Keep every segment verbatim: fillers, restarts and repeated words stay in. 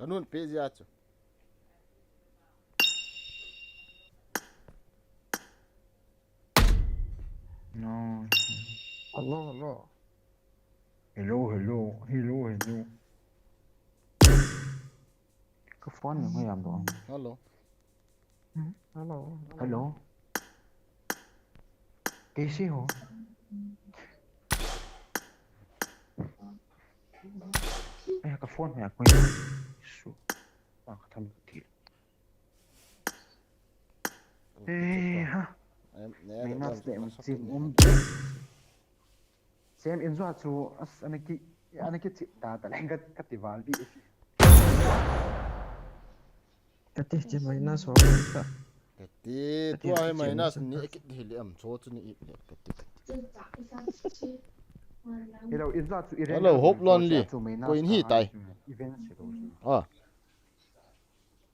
Anun pe jia chu. No. Hello, hello. Hello, hello, hello, hello. Ka phone ni hoi am do. Hello. Hmm? Hello. Hello. Kaise ho? Ai, ka phone hi a koi. Su. Pa ka tham ti. Eh, ha. Minus le um chim um. Sem in jua chu as anaki anaki chip ta ta leng ka ti val bi. Kati ti minus ho ka. Kati tua hi minus ni kiti le am cho chu ni ip le kati. Hello, in jua chu i. Hello, hope lonely. Ko in hi tai. Event si lo. Ah.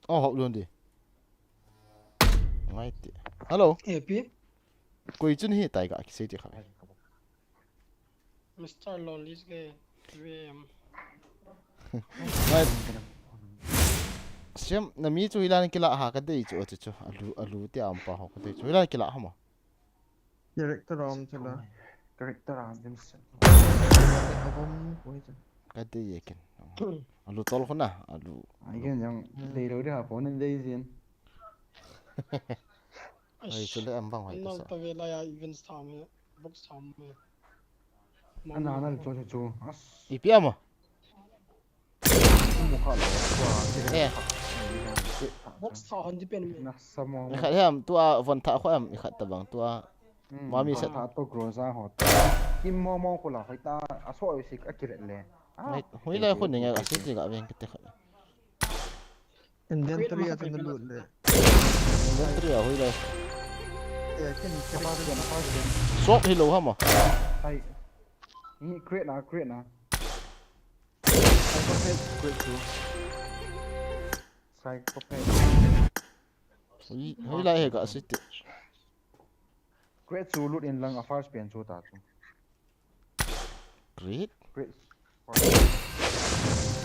Oh, hope lonely. Ngai ti. Hello. Epi. Koi chun hi tai ka kisei ti kha. Mister Lonely ke V M. Ngai. Siam na mi chu hilan kila ha ka dei chu chu chu. Alu alu ti am pa ho ka dei chu. Hilan kila ha ma. Director ram chu la. Director ram din se. Abom koi chu. Ka dei ye ken. Alu tol khuna alu. Ai ken jang dei lo dia po nen dei jin. Ai, chu le am bang hoi ka sa. Nang ta ve la ya events tham e, box tham e. Ana na chu chu chu. As. Ipi ama? Mu kha lo. Eh. Box tha han di pen me. Na sa mo. Kha hem tua von tha kho em i khat ta bang tua. Mami sa. Tha to groza ho. Kim mo mo ko la hoi ta. A so si a kiret le. Hui lai khun ni ngai a si ti ga veng kete khat. Inventory a chun lut le. Inventory a hui le. Eh, kin, kin. Shop hi lo ha ma. Hai. Ni crate na, crate na. Psychopath, crate tu. Psychopath. Hui, hui lai he ka si ti. Crate chu lut in lang a first pen chu ta chu. Crate? Crate.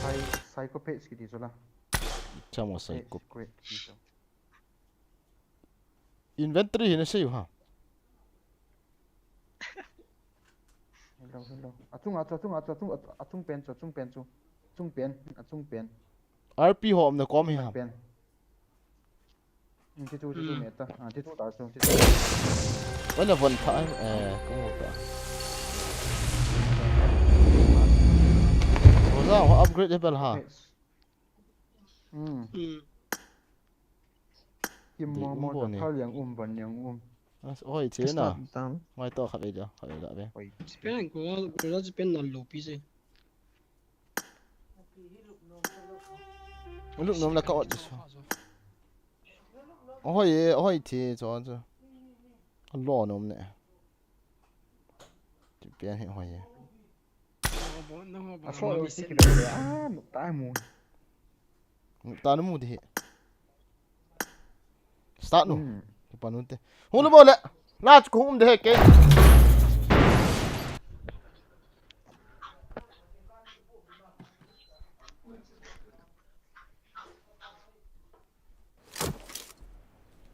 Psy-, psychopaths kiti chu la. Chamo psycho. Crate kiti chu. Inventory hi na sei u ha. Hello, hello. Achung, achung, achung, achung, achung pen chu, achung pen chu. Achung pen, achung pen. R P ho um na kom hi ha. Pen. Ti tu, ti tu me ta. Ah, ti tu ta tu, ti tu. Wala von tha, eh, kung ta. Roza, ho upgrade level ha. Hmm. Kim mo mo ta thal yang um, von yang um. Oi, che na. Ngai to kha ve ja, kha ve ja ve. Oi. Pen ko, ko la pen na lo pi se. Lut nom la ka ot chu. Ahoi e, ahoi thi chu chu. Alo nom ne. Ti pian hi ahoi e. Aso lo si kilo le. Ah, nu tai mu. Nu ta nu mu de hi. Start nu. Hmm. Kipa nu te. Hung lu bo le. Last ko hung de he ke.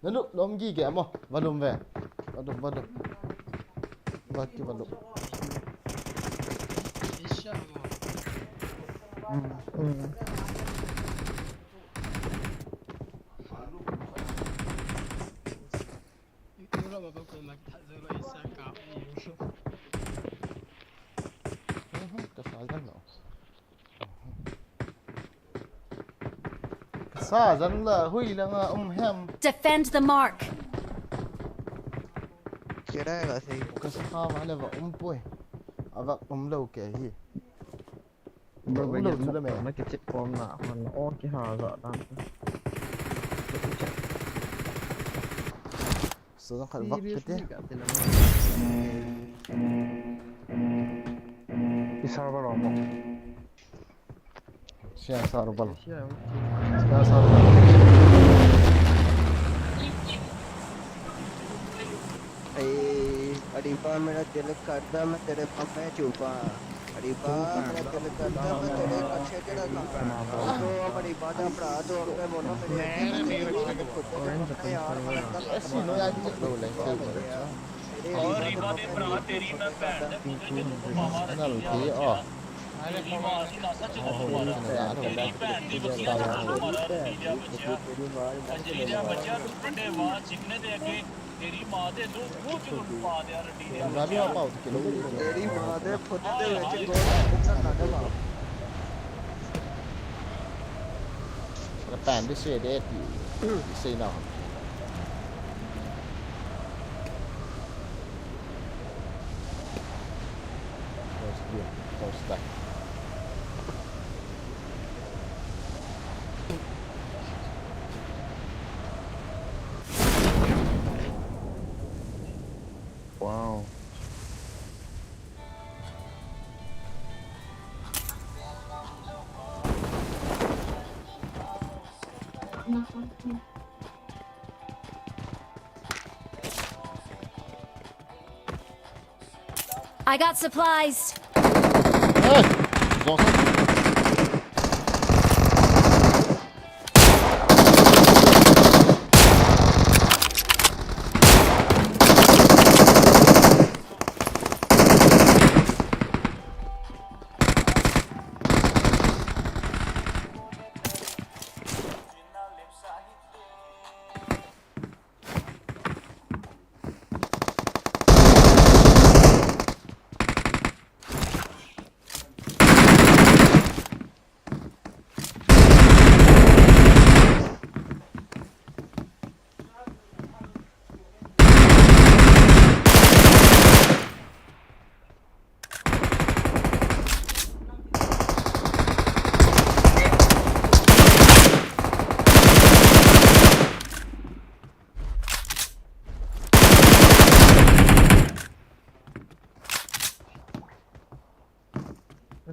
Nalu lom gi ge mo. Valum ve. Valum, valum. Vaki valum. Hmm. Hmm. Kasa jan lo. Kasa jan la hui langa um hem. Defend the mark. Kira ga sei. Kasa ma le va um poi. Avak um lo ke hi. Bro, bro, lo chu la me. Na kichep kom na, man o kiha ja dan. So, jong khat vak kiti. Isa ba ro mo. Sia sa ro bal. Sia sa ro bal. Ai, adi pa mera dil karda, main tere pa main chupa. और इबादे भरा तेरी मैं भैन दे पूरे दिन को मामा रखी है। तेरी मां दी ना सच को मारा। तेरी भैन दी वसीयत को मारा, रंडीरिया बच्चा। रंडीरिया बच्चा, तू ठंडे वाह चिकने दे के तेरी मां दे दो मुंह च पा दे, रंडीरिया बच्चा। तेरी मां दे फुट दे विच गोल ना दे बाप। Para pande se de ti. Sei na. First gear, first time. Wow. I got supplies. Hey, Johnson.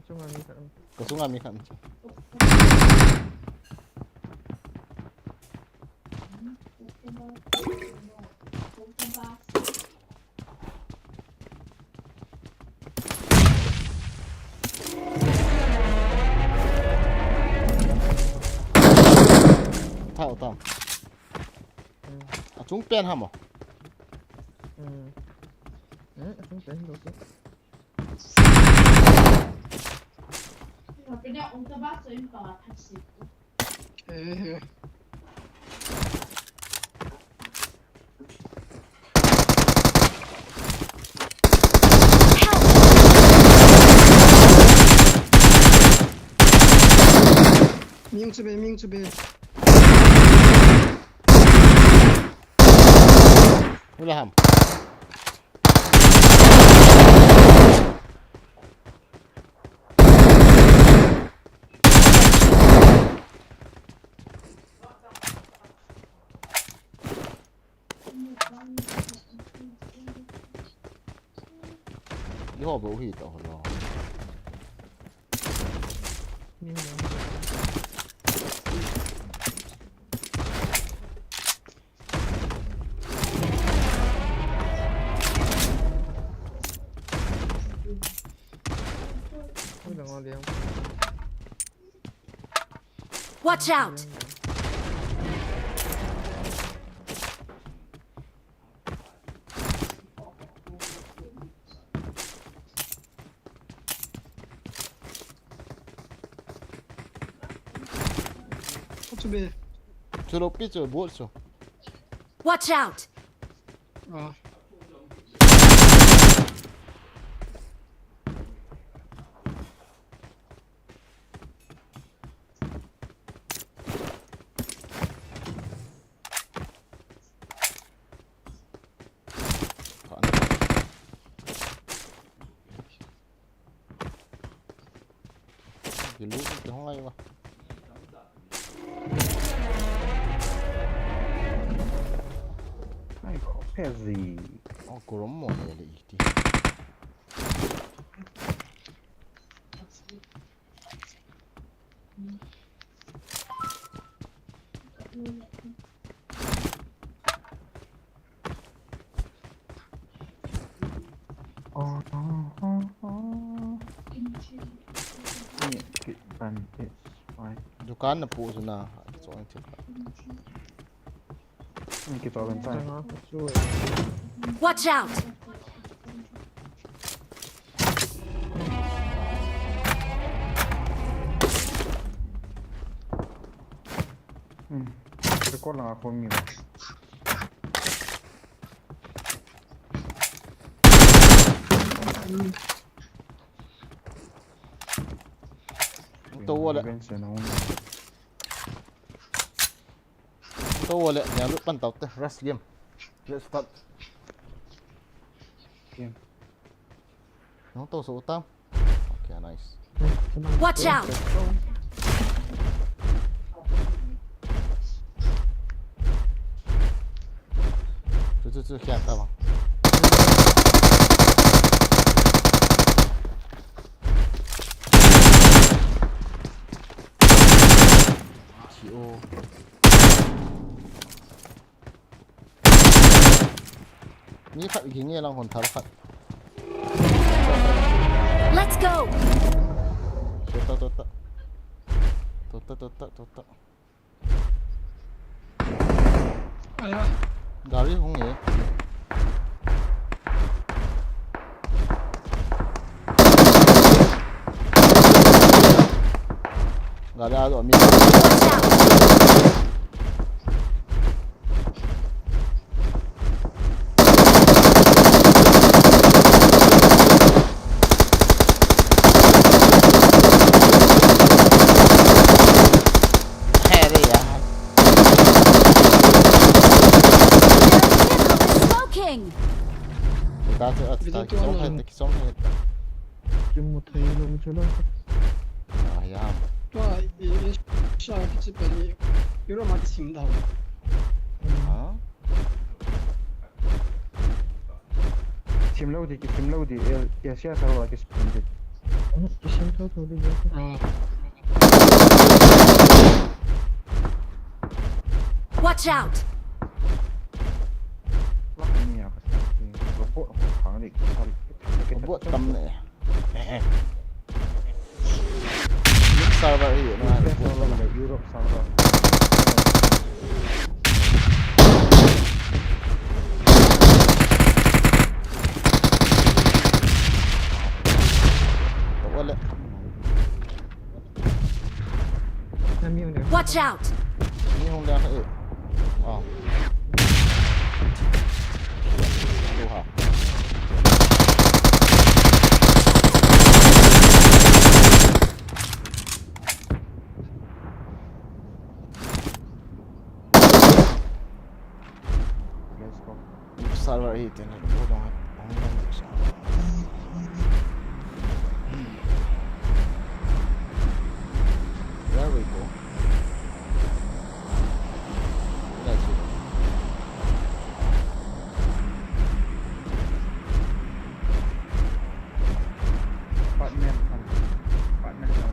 Kachunga mi khat um. Kachunga mi khat um. Thao tam. Hmm. Achung pen ham o. Hmm. Hmm, achung pen lo. Ming chu be, ming chu be. Ula ham. Iho bou hi ta ho lo. Watch out! Chu be. Chu lo pi chu, bot chu. Watch out! Ah. Kilut, kihong lai ba. Ai, kho phe zi. Oh, kurom mo le le iti. Ni ki ban te. Ai. Dukan na pu su na. Chong thil. Ni ki to ban tai. Watch out! Hmm. Record lang ako ngi. Tua le. Tua le, nia lut pan tau te, rush game. Let's start. Game. Nang to so tam. Okay, nice. Watch out! Chu, chu, chu, kia ta bang. Chi o. Mi khat ging e lang hon thal khat. Let's go. Tota, tota. Tota, tota, tota. Aya. Gari hung e. Gari a do mi. Watch out! Smoking! Kita tu, kita, kita, kita, kita. Kimu thei lou chu lo. Ah, ya. Tua, i, i, sha kichi pe ni. Euro ma kisim da. Ha? Sim lou di, kisim lou di. El, ya sia sa lou kisim di. Kisim thou thou di. Ah. Watch out! Ni ya, robot, robot tam ne. Server hi, na, Europe server. Wala. Watch out! Ni hung liang e. Wow. Tuha. Let's go. Server hi tin, hold on. There we go. Let's go. Apartment khan, apartment khan,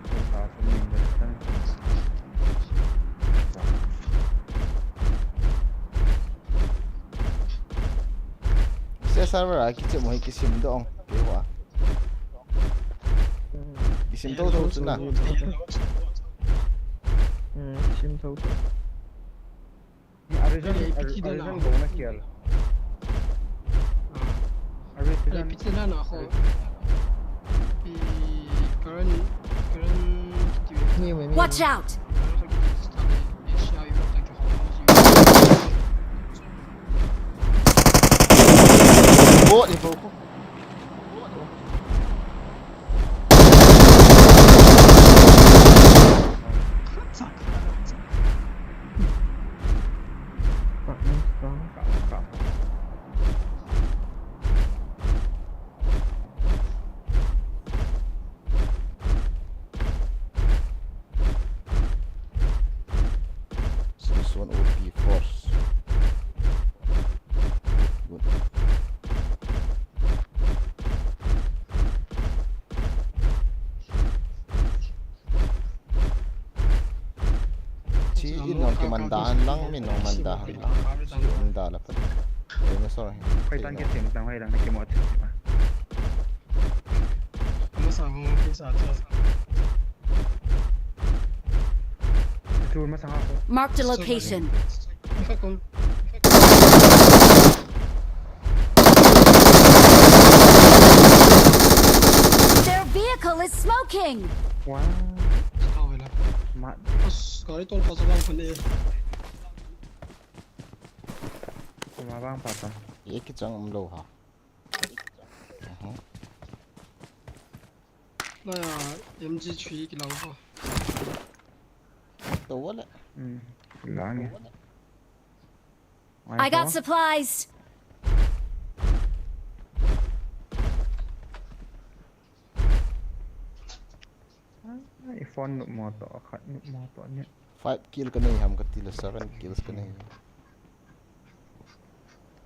se server a kichep mo hi kisim doh ong, kei hoa. Kisim thou thou chu na. Hmm, kisim thou thou. Arizona, Arizona go na kial. Arizona. Pitse na na ho. I current, current situation. Watch out! Oh, ni po ko. This one O P force. Good. Chi in nong kiman da han lang, min nong man da han lang. Chi um da la pa. Dinosaur hi. Koi tan ke sim tang hoi lang na kimo thim ma. Sa, sa. Tul masang ako. Marked a location. Ikaw kung Their vehicle is smoking! Wow. Ikaw, wala. Ma- Os, kari tol pa sa bang pala eh. Kumabang pa ta. Ye kichang umlo ha. Aha. Laya M G three kilau ho. To wala. Hmm. Lang. I got supplies. Ai, phone nuh mo to, khat nuh mo to ni. Five kill kanei ham katile seven kills kanei.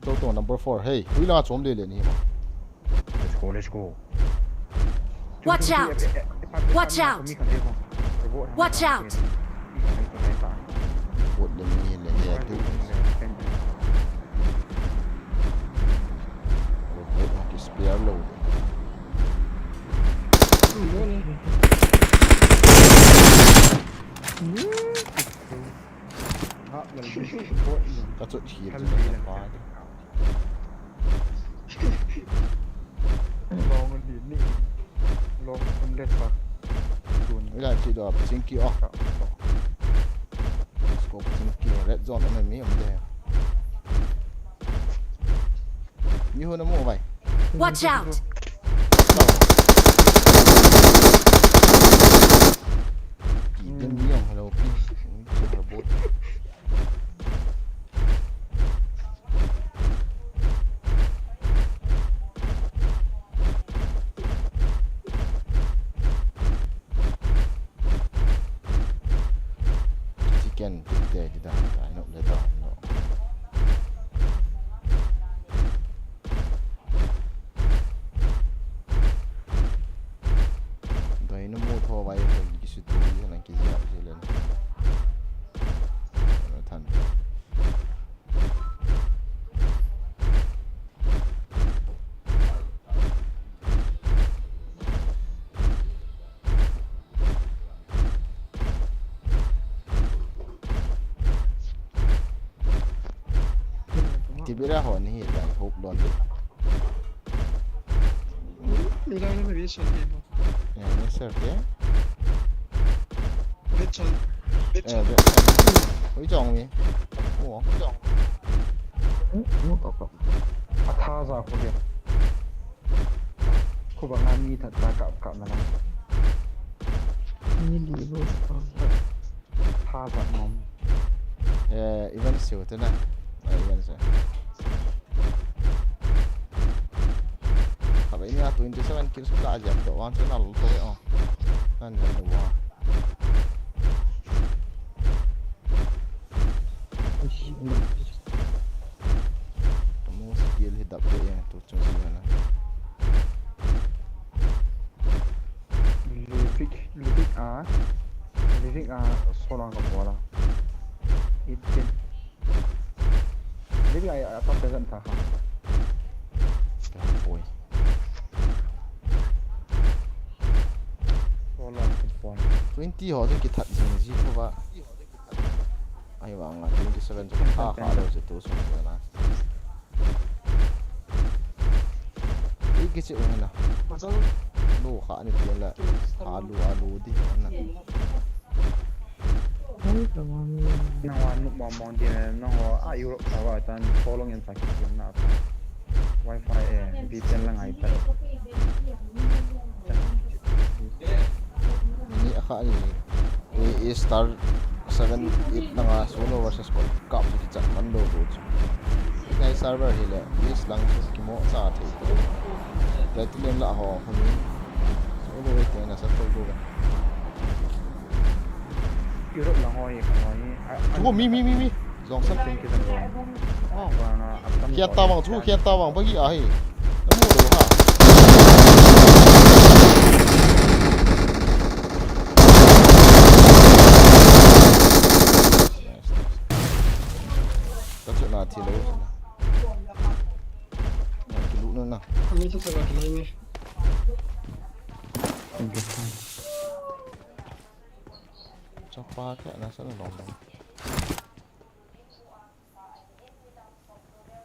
To to number four. Hey, hui la chom le le ni ma. Let's go, let's go. Watch out! Watch out! Watch out! Bot le ni le ya tu. Bot ki spare lo. Ka chut hi tu na pa. Long di ni. Long um le pa. Tun. Ila chi do pa ching ki o. Scope ching ki red zone na mi um de. Mi ho na mo vai. Watch out! Pi dem mi ong hello pi. Pi chara bot. Chicken, chicken, di da, da, no, le da, no. Dai no mo tho vai, ki su tu, yi na ki ya, ki le. No than. Kibira ho ni hi dai hope lon. Ni dai na bi sa ke. Ya, ni sa ke. Bechon. Eh, bechon. Hui chong mi. Mo, chong. Hmm, mo ka ka. A tha za ko ke. Ko ba nga mi tha ta ka ka na na. Ni di bo ka. Tha za mom. Eh, even siu te na. Ah, even siu. Khatvei nia twenty seven kills ka jep to, wan chu nal to ve o. Nan jep to wa. Kamu skill hi dap to ya, to chung si na. Livik, livik a, livik a, solang ka bola. Itin. Livik a, a tam pesan ta ha. Ka poi. Solang ka bola. Twenty ho se kithat jing ji ko ba. Ai vang a twenty seven chu kha kha lo chu tu sung chu na. I kichi u na. Lo kha ni ti la. Alu alu di na. Nang wa nu mong mong di na, nang wa a Europe sa wa tan kolong in sa ki na. Wi-Fi eh, V ten lang ai tai. Ni a kha ni. A, A star seven eight langa solo versus squad kap chu kichat man lou bou chu. Hiche server hi le, list lang chu kimo cha thei. Platinum la ho, ho ni. Solo ve te na sa thou bou ve. Europe lang ho hi, ho hi. A, chu mi, mi, mi, mi. Zong san. Thank you, thank you. Oh. Vang a, a tam khian ta vang chu, khian ta vang, bagi a hi. Na mu lou ha. Ka chu na thi lou. Na ki lu na na. Ami chu ka ki lai me. Chapa kya na sa na long long.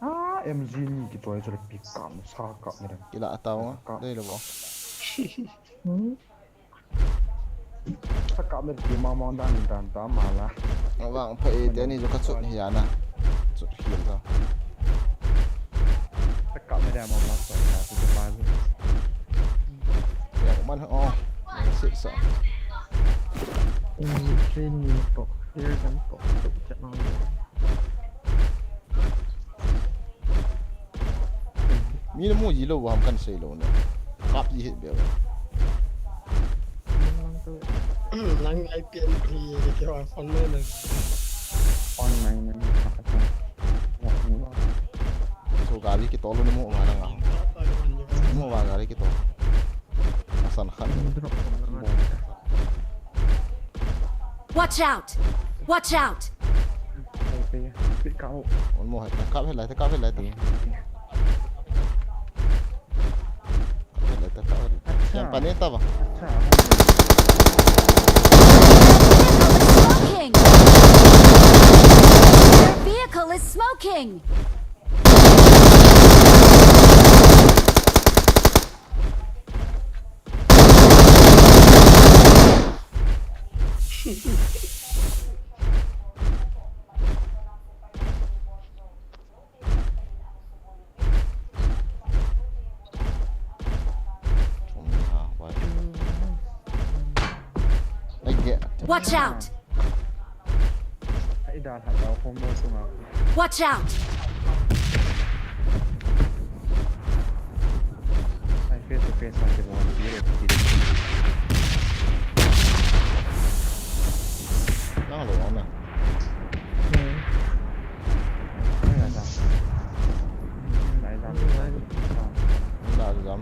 Ah, M G ni kitoi chule pick up, sa kap ni dang. Ila atawa, dei lo bo. Hmm? Sa kap ni ti ma ma dan dan ta ma la. Awang pha e te ni jo ka chut hi ana. Chut hi la. Sa kap ni dang ma ma sa ka chut pa. Ya man oh. Sit sa. Hmm, train ni to. Here kan to. Chut chat ma. Mi na mu ji lou ham kan sei lou na. Kap ji het be ba. Nang ai pian hi ke wa phone le na. Online na. So gari ki tolo ni mu ma na nga. Mu wa gari ki tolo. Asan khan. Watch out! Watch out! Pi kau. Un mo hai, kap hai lai, kap hai lai. Kap hai lai, kap hai lai. Acha. Yang pani ta ba? Acha. Smoking! Your vehicle is smoking! Watch out! Ai da ha ta ko mo sunga. Watch out! Ai face to face ma ke mo ti re ti. Nang lo na. Hmm. Ai da. Ai da. Ai da.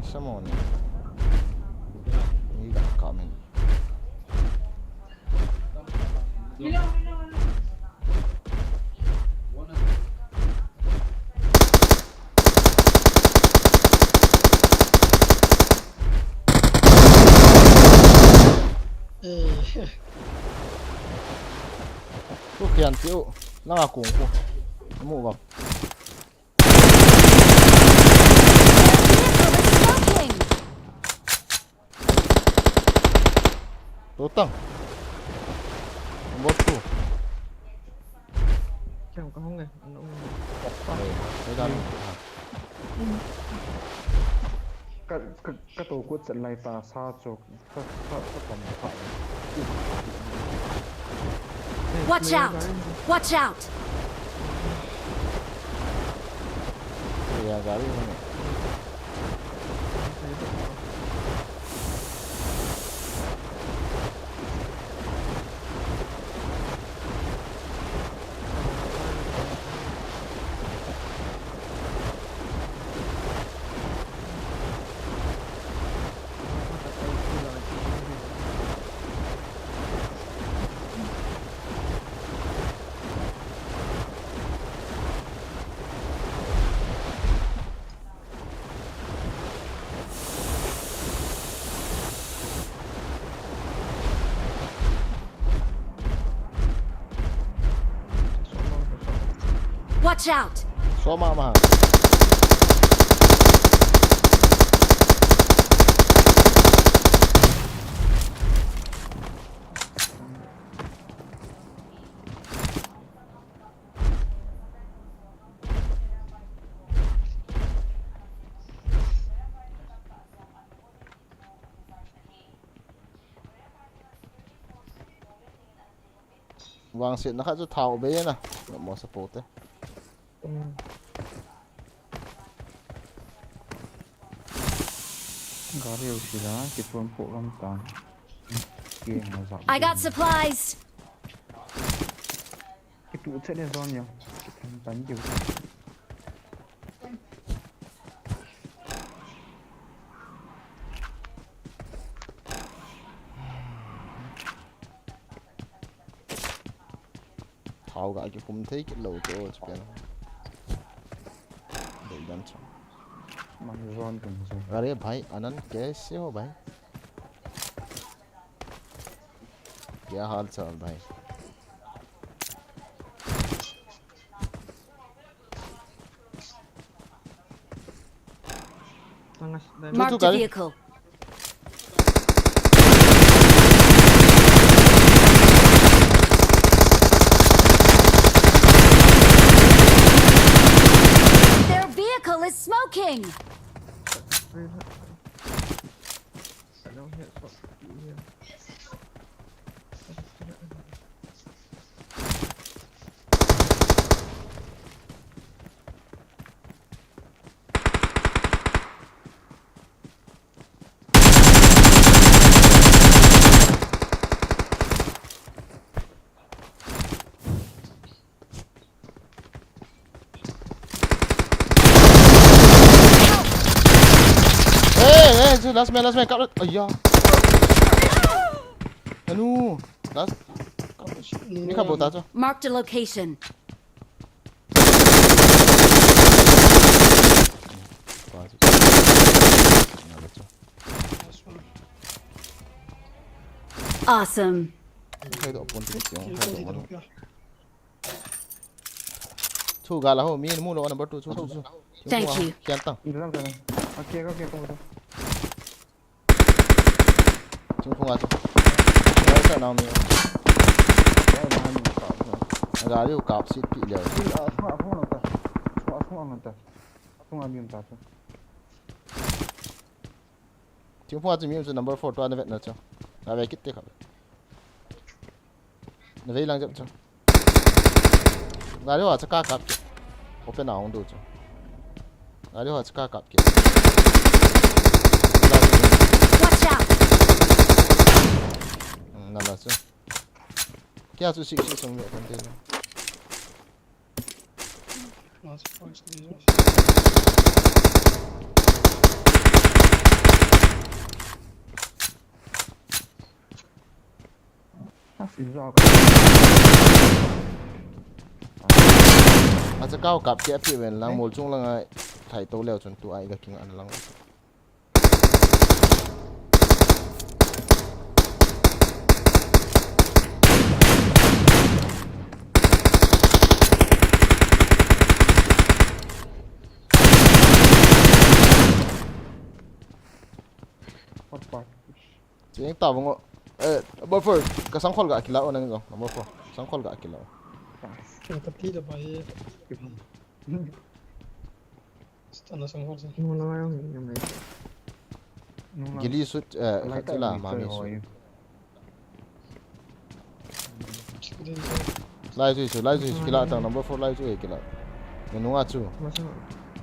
Someone. Need a comment. Eh. Ku kian tiu, nanga kung ku. Mu bang. Tutang. Bot tu. Chang ka hong eh, ano mo. Ai, ai dan. Ka, ka, ka to kut sa lai ta sa chok. Watch out! Watch out! Watch out! Soma ma. Vangsetna khat chu thao bei na. Mo support te. Gari u sila, kiphone po lam tan. Kiang a zap. I got supplies. Kitu che ne zone yo. Kithang tan yo. Thao ga kikhum thei kit lou chu chu pen. Dei dan chu. Mang zone tum chu. अरे भाई आनंद, कैसे हो भाई? क्या हाल चाल भाई? Tanga s-, dai. Tu, Marked tu, a gari. Vehicle. Their vehicle is smoking. I don't hear what you hear. Hey, hey, last man, last man, kap. Aya. Anu, last. Ni kap bota chu. Marked a location. Awesome. Khai do pon ti ti, khai do pon. Chu ga la ho, mi mu lo number two chu chu chu. Thank you. Kian tang. Ilang ka na. Okay, okay, okay. Chu phung a chu. Right side nang mi. Ya, na ni ka. Ga liu kap sit pi liu. Asung, asung nang ta. Asung, asung nang ta. Asung a mi um ta chu. Thingphung a chu mi um chu number four to a na vet na chu. Na ve kit te kha. Na ve lang jep chu. Gari ho chu ka kap kit. Open a hung du chu. Gari ho chu ka kap kit. Watch out! Hmm, na la chu. Kia chu sik sik sung ve kan te. Last point, Jesus. Asi zo. A cha kau kap kia pi ven lang mol chung lang ai thai to leo chun tu ai ga king an lang. What part? Cheng ta vang o. Eh, number four, ka sangkhol ga kila o nang jong. Number four, sangkhol ga kila o. Kati da bai. Stana sangkhol sa. Nung lang ayong yung may. Nung lang. Gili sut, eh, Lai khat la mi mami choi sut. Hoi. Chikdin. Lai chu, lai chu, kila tang number four lai chu, eh, kila. Nunga chu, Masa.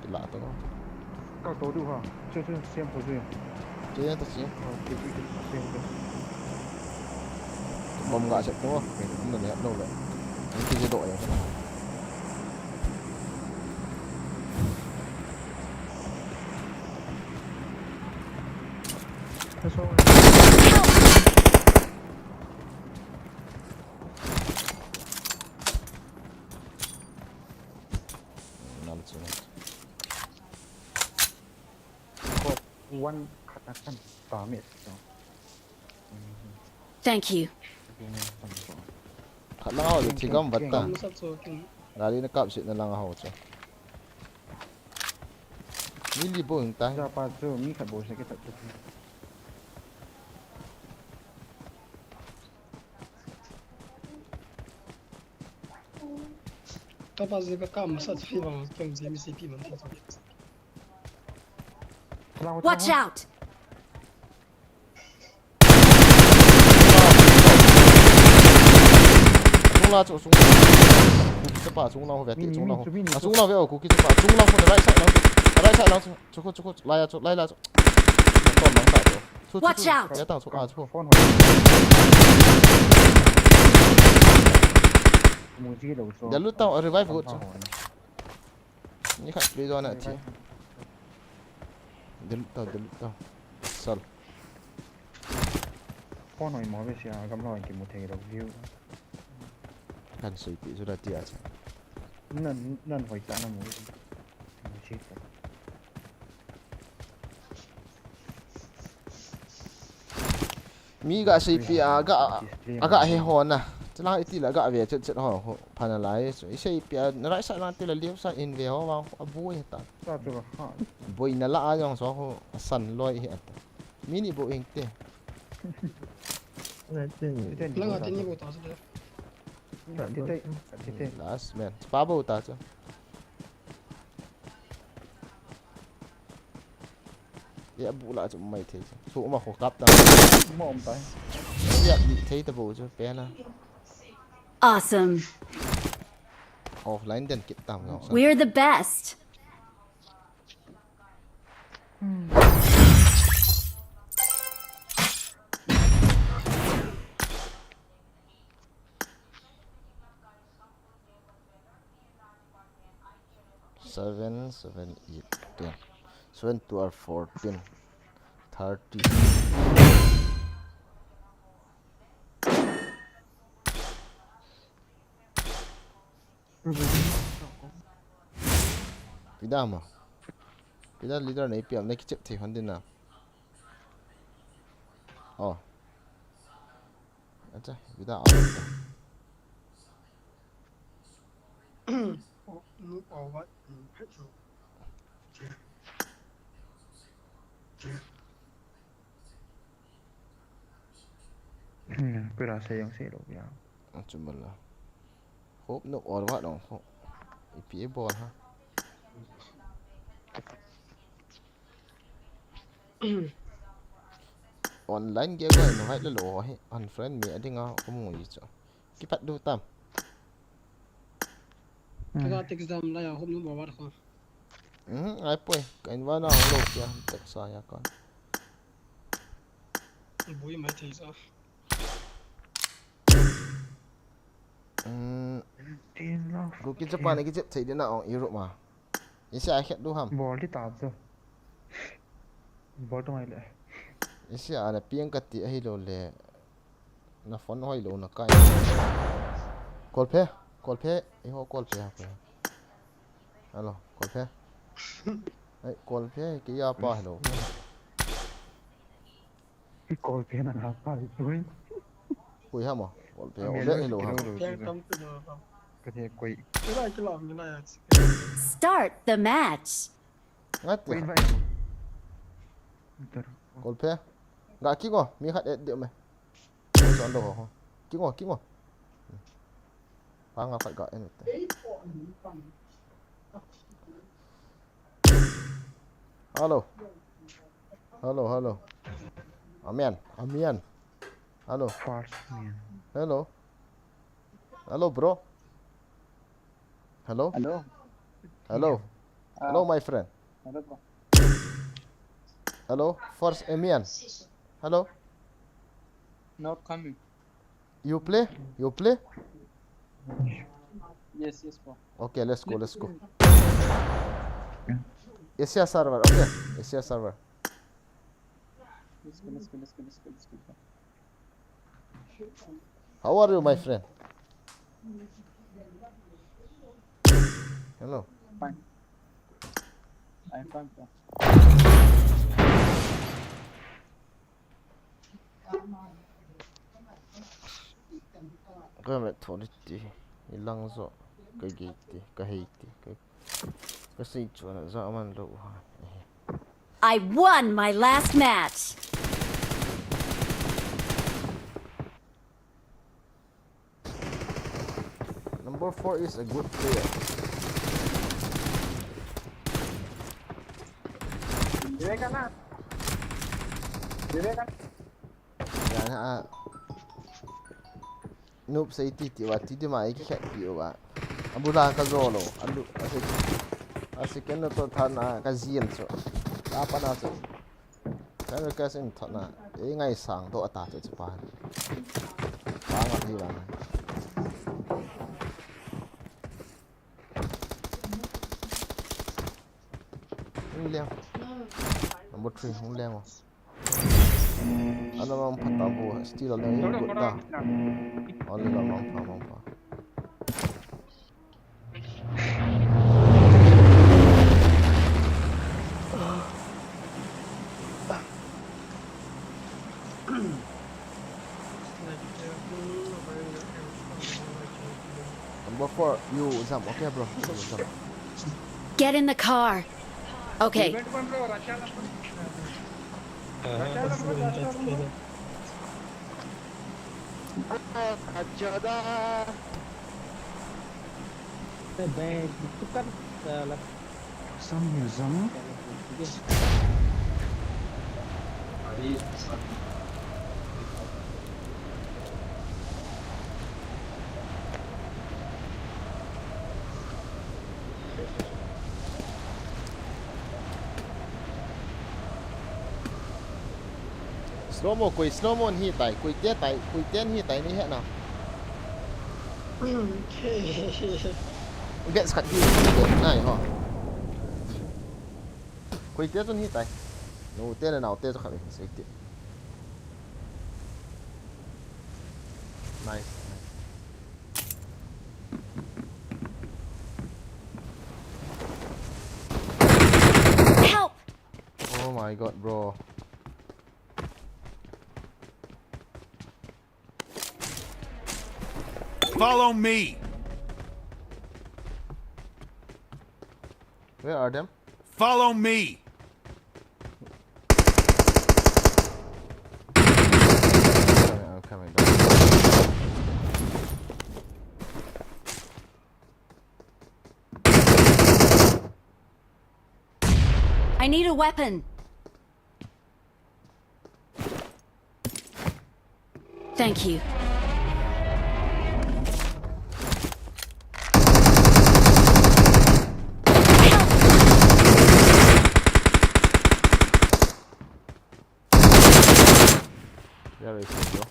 kila tang. Kau to du ha. Chu chu siam ko chu. Che ta si. Kau ti ti siam ko. Bom ga se to. Nda ne lo le. Ki je do ya. Kaso. Nal chu. Ko one khat na kan ta me so. Thank you. Khat lang ho, thi gam vat ta. Masa so kin. Gari na kap sit na lang ho chu. Ni li bo hing ta. Ja pa chu mi khat bo se ke ta chu. Tapa je ka kam masa so bang kem je mi si pi man ta. Watch out! Sung la chu, sung. Kuki chapa sung la ho ve ti, sung la ho. A sung la ve o, Kuki chapa sung la ho, right side la. Right side la chu, chu, chu, chu, lai chu, lai la chu. Ton lang ta chu. Chu, chu, Watch chu. Out! Ya ta chu, a chu. Phone ho. Mu ji lo so. Dia lut ta, revive go chu. Ni khat play zone a thi. Dia lut ta, dia lut ta. Sal. Phone ho mo ve sia gam lo ki mu thei lo view. Kan seipeh chu la tia chu. Nan, nan hoi ta na mu. Mu si ta. Mi ga seipeh a, ga, a ga he ho na. Chulang iti la ga ve chet chet ho, ho, pha nalai chu. I seipeh a, na right side lang ti la left side in ve ho vang, a boi ta. Ta chu ka ha. Boi na la a jong so ho, a san loi hi ata. Mi ni bou ing te. Langa te ni bou ta chu le. Last man. Pa bou ta chu. Ya bu la chu mai thei chu. Chu ma kho kap ta. Mo om tai. Ya ni thei ta bou chu pe na. Awesome. Offline den kit tam no. We're the best. Seven, seven, eight, ten. Seven, twelve, fourteen, thirty. Pida ma. Pida leader nei piam nei kichep thei hon din na. Oh. Acha, pida a. Oh, no, oh, what? Mm, petrol. Hmm, pura sa yung silo ya. Achu mala. Hope no or what no ho. Ipi e bol ha. Online game ko invite le lo hi. Unfriend me ading a ko mu yi chu. Kipat du tam. Kaga text dam la ya hope no or what ko. Hmm, ai poi. Ka invite na lo ya text sa ya ka. Bui mai thei sa. Hmm. Tin lo. Gu ki chapa ne ki chep thei dina ong Europe ma. Isi a khet du ham. Bol di ta chu. Bol tu ngai le. Isi a na piang ka ti ahi lo le. Na phone hoi lo na kai. Kolphe, Kolphe, i ho Kolphe ha ko. Hello, Kolphe. Ai, Kolphe, ki ya pa hello. Kolphe na nga pa, ui. Koi ham a? Kolphe, a, o le, hello, hello. Ka the koi. Start the match. Ngat. Koi invite. Kolphe. Ga ki ngo, mi khat et de me. Koi son lo ho. Ki ngo, ki ngo. Pa nga khat ga en te. Hello. Hello, hello. Amian, Amian. Hello. First man. Hello. Hello, bro. Hello. Hello. Hello. Ah. Hello, my friend. Hello, bro. Hello. First Amian. Hello. Not coming. You play? You play? Yes, yes, bro. Okay, let's go, let's go. Asia server, okay. Asia server. Let's go, let's go, let's go, let's go, let's go. How are you, my friend? Hello. Fine. I'm fine, bro. Ka met tho ti, i lang zo, ka gei ti, ka hei ti, ka, ka sei chuan a za man lo ha. I won my last match. Number four is a good player. Vivekanand. Vivekanand. Ya, na, ah. Noob sei ti ti wa ti ti ma i ki khet pi wa. Abula ka zo lo. Alu, a se, a se ken to tha na ka zil so. Ta pa na so. Ka ka sin tha na. E ngai sang to ata to pa. Pa nga hi wa. Hung leng. Number three, hung leng o. Ana mang pha ta bu, still a leng in kut ta. Only la mang pha, mang pha. Four, you jump, okay, bro? You jump. Get in the car. Okay. Some museum. Slow mo, koi slow mo hi tai, koi te tai, koi ten hi tai ni he na. Get skat hi tu le nai ho. Koi te chun hi tai. No te na nau te chu khat hi sei ti. Nice, nice. Help! Oh my god, bro. Follow me. Where are them? Follow me. I'm coming, I'm coming back. I need a weapon. Thank you. Where is it, bro?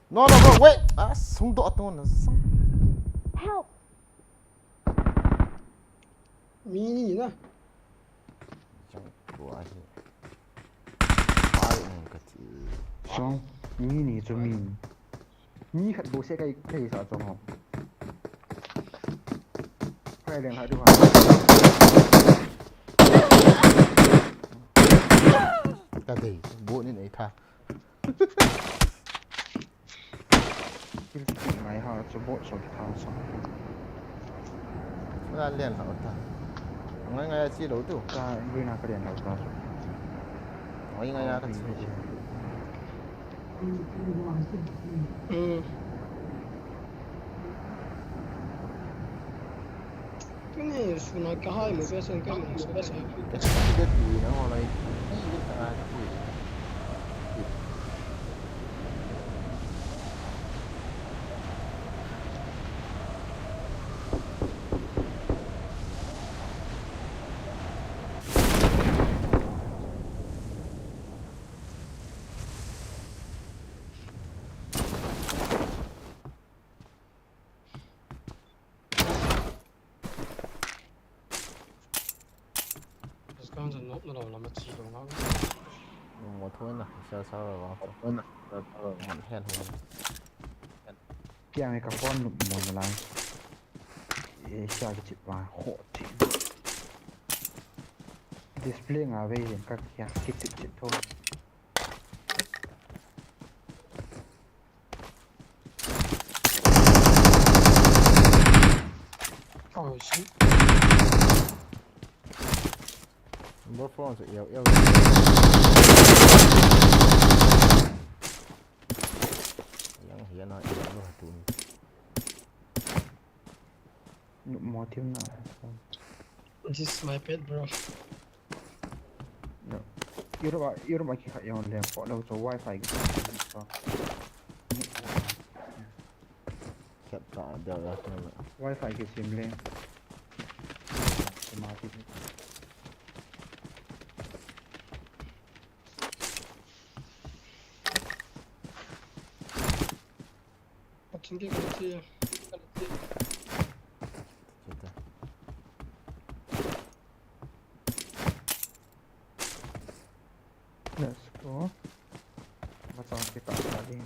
No, no, bro, wait. Ah, sung do atun. Help. Mi ni na. Chang tua hi. Pai nang ka ti. Song, mi ni chu mi. Mi khat bu se kai kai sa chong ho. Kai leng ha du ha. Ka dei, bu ni nei tha. Kill kill ngai ha, chu bot so ki thang so. Ka lian ha ta. Ngai ngai a chi lo tu. Ka lui na ka lian ha ta. Ngai ngai a ka chi. Hmm. Kani suna ka hai mo besa, ka mo besa. Ka ti na ho lai. Ka ai ka pui. Discount no, no, no, no, no, no. Mo thoi na, sa sa la la. Thoi na, sa sa la la. Man hen ho. Kya me ka phone mo na lang. E, sa ki chip pa ho ti. Display nga ve ka kya ki chip chip tho. Oh, shit. Number four, so, yo, yo. Yang hian a, yo, yo, tu ni. Mo thim na. This is my pet, bro. No. Europe a, Europe a ki kha yon le po lo cho wifi ki so. Kep ta da ya ta. Wifi ki sim le. Ma ki. Patun ke kali ti. Kita. Let's go. Macam kita tadi.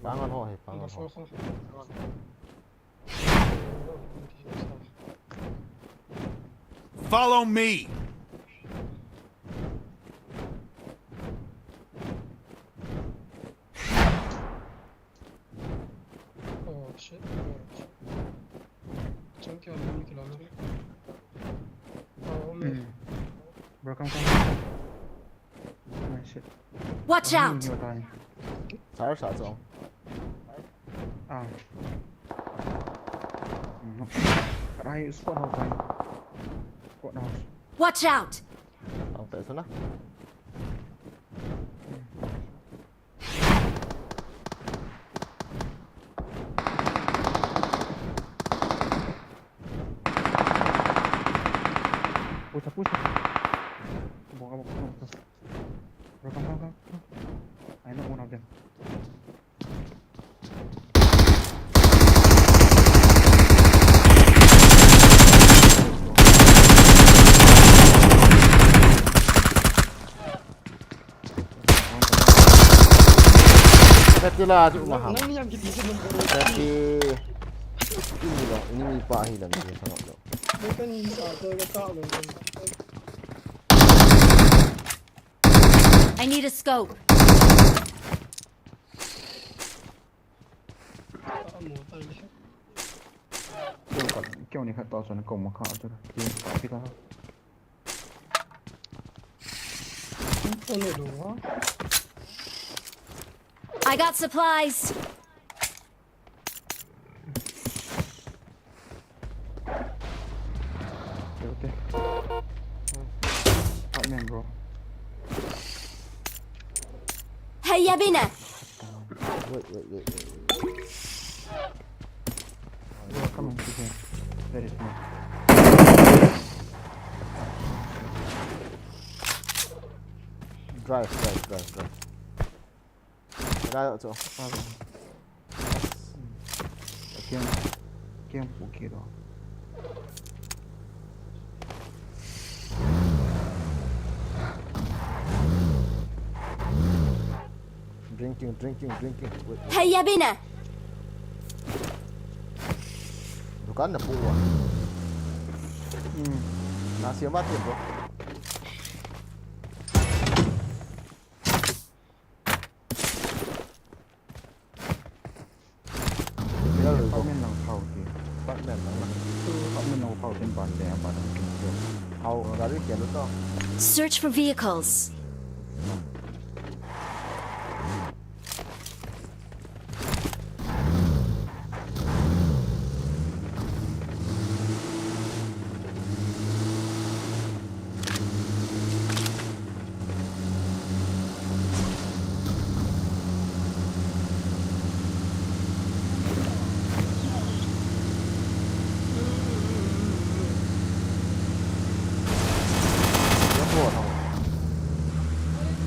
Pangan ho hi, pangan ho. Follow me. Oh shit. Oh shit. Chang kya naam kila mere. Oh, me. Hmm. Bro, come, come, come. Nice shit. Watch out! You're dying. Sar sa chong. Ah. Hmm. Karai squad house dying. Squad house. Watch out! Ang tayo na. Push up, push up. Come on, come on, come on. Bro, come, come, come, come. I know one of them. Peti la chu maham. Nang ni yang kiti se nang. Peti. Ini lo, ini mi pa hi dan ni sangap lo. Bukan sa ke ka lo. I need a scope. Ka mo ta ni. Keu ka, keu ni khat to son ko ma kha tu. Keu ka pi ka. Ko ne do ha. I got supplies. Keu te. Apartment, bro. Heya bine. Wait, wait, wait, wait. Bro, come on, sit here. There is no. Drive, drive, drive, drive. Drive out to. Keu, keu pu kiro. Drinking, drinking, drinking. Wait, wait. Heya bine. Dukan na buwa. Hmm. Nasi mati, bro. There we go. Apartment lang thao ti. Apartment lang na. Apartment lang thao tin ban de apartment. How gari kya to? Search for vehicles.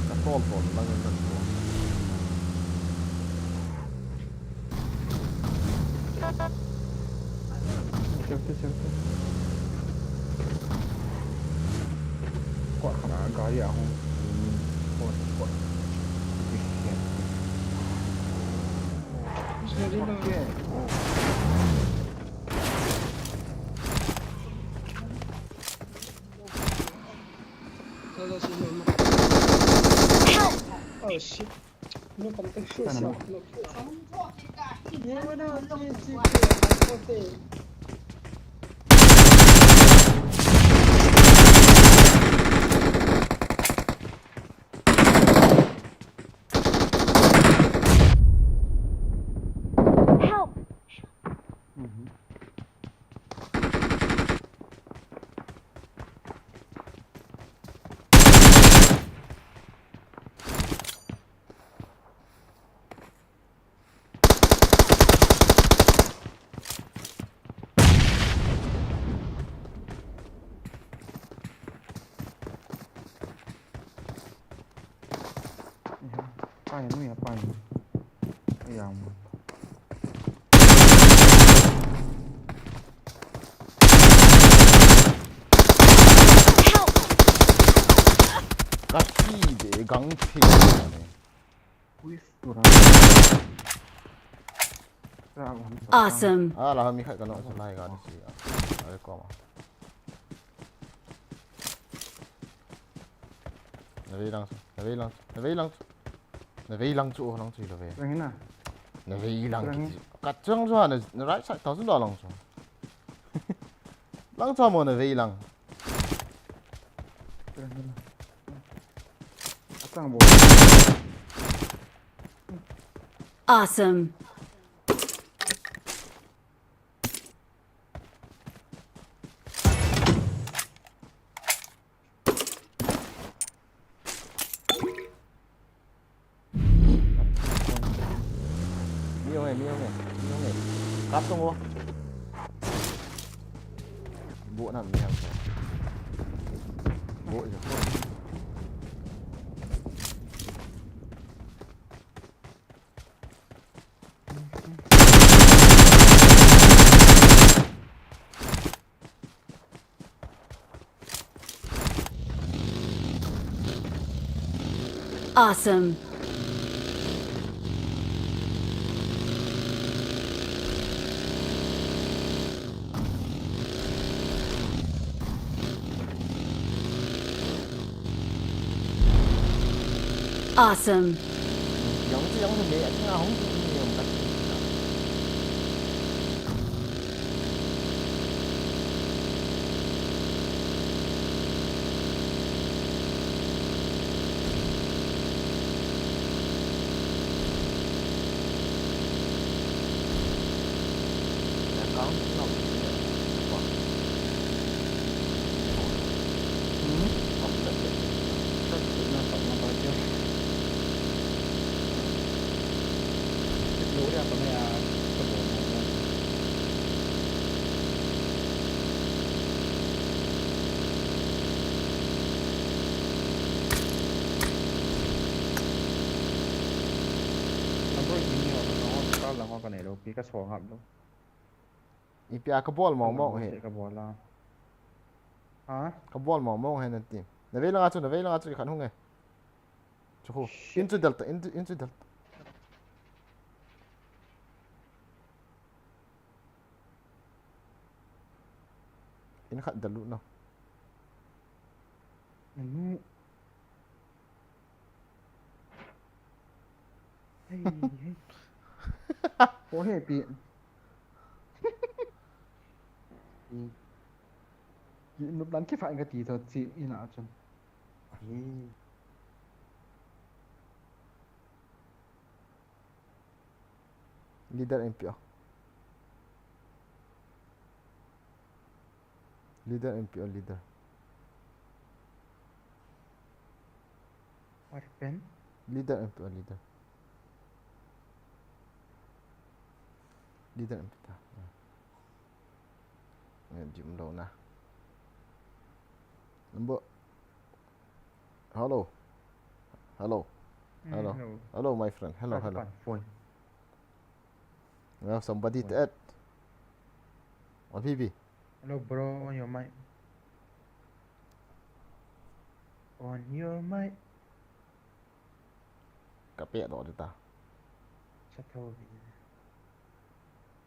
Ka tol tol lang na. Safety, safety. Kua khana gari ahung. Kua, kua. Oh shit. No, come take this. Ano? Help! Mhm. Pai nu ya pai. Yang. Help! Kati de gang thi ne. Wis turang. Awesome. Ah, la mi khat ka nong sa lai ga si. Ah, ale ko ma. Na vei lang, na vei lang, na vei lang. Na vei lang chu, lang chu lo ve. Lang ina. Na vei lang chu. Ka chang chu na, na right side ta chu da lang chu. Lang chu mo na vei lang. Atang bo. Awesome. Mi hong e, mi hong e, mi hong e. Kap tong o. Bo na mi hong e. Bo jo. Awesome. Awesome. Lamborghini ho ka ho ka lang ho ka nei lou pi ka so ngap lou. Ipi a ka bol mong mong he. Ka bol a. Ha? Ka bol mong mong he na ti. Na vei langa chu, na vei langa chu i khan hung e. Chu khu. In chu del ta, in chu, in chu del ta. In khat del lut na. Anu. Hei, hei. Ko he pi. Nuplan kifai ka ti tho chi ina chun. Leader M P o. Leader M P o, leader. What happened? Leader M P o, leader. Leader M P ta. Dim lou na. Number. Hello. Hello. Mm, hello. Hello. Hello, my friend. Hello, hello. Phone. Well, somebody to add. What P P? Hello, bro. On your mic. On your mic. Ka pe do ta. Sa tho.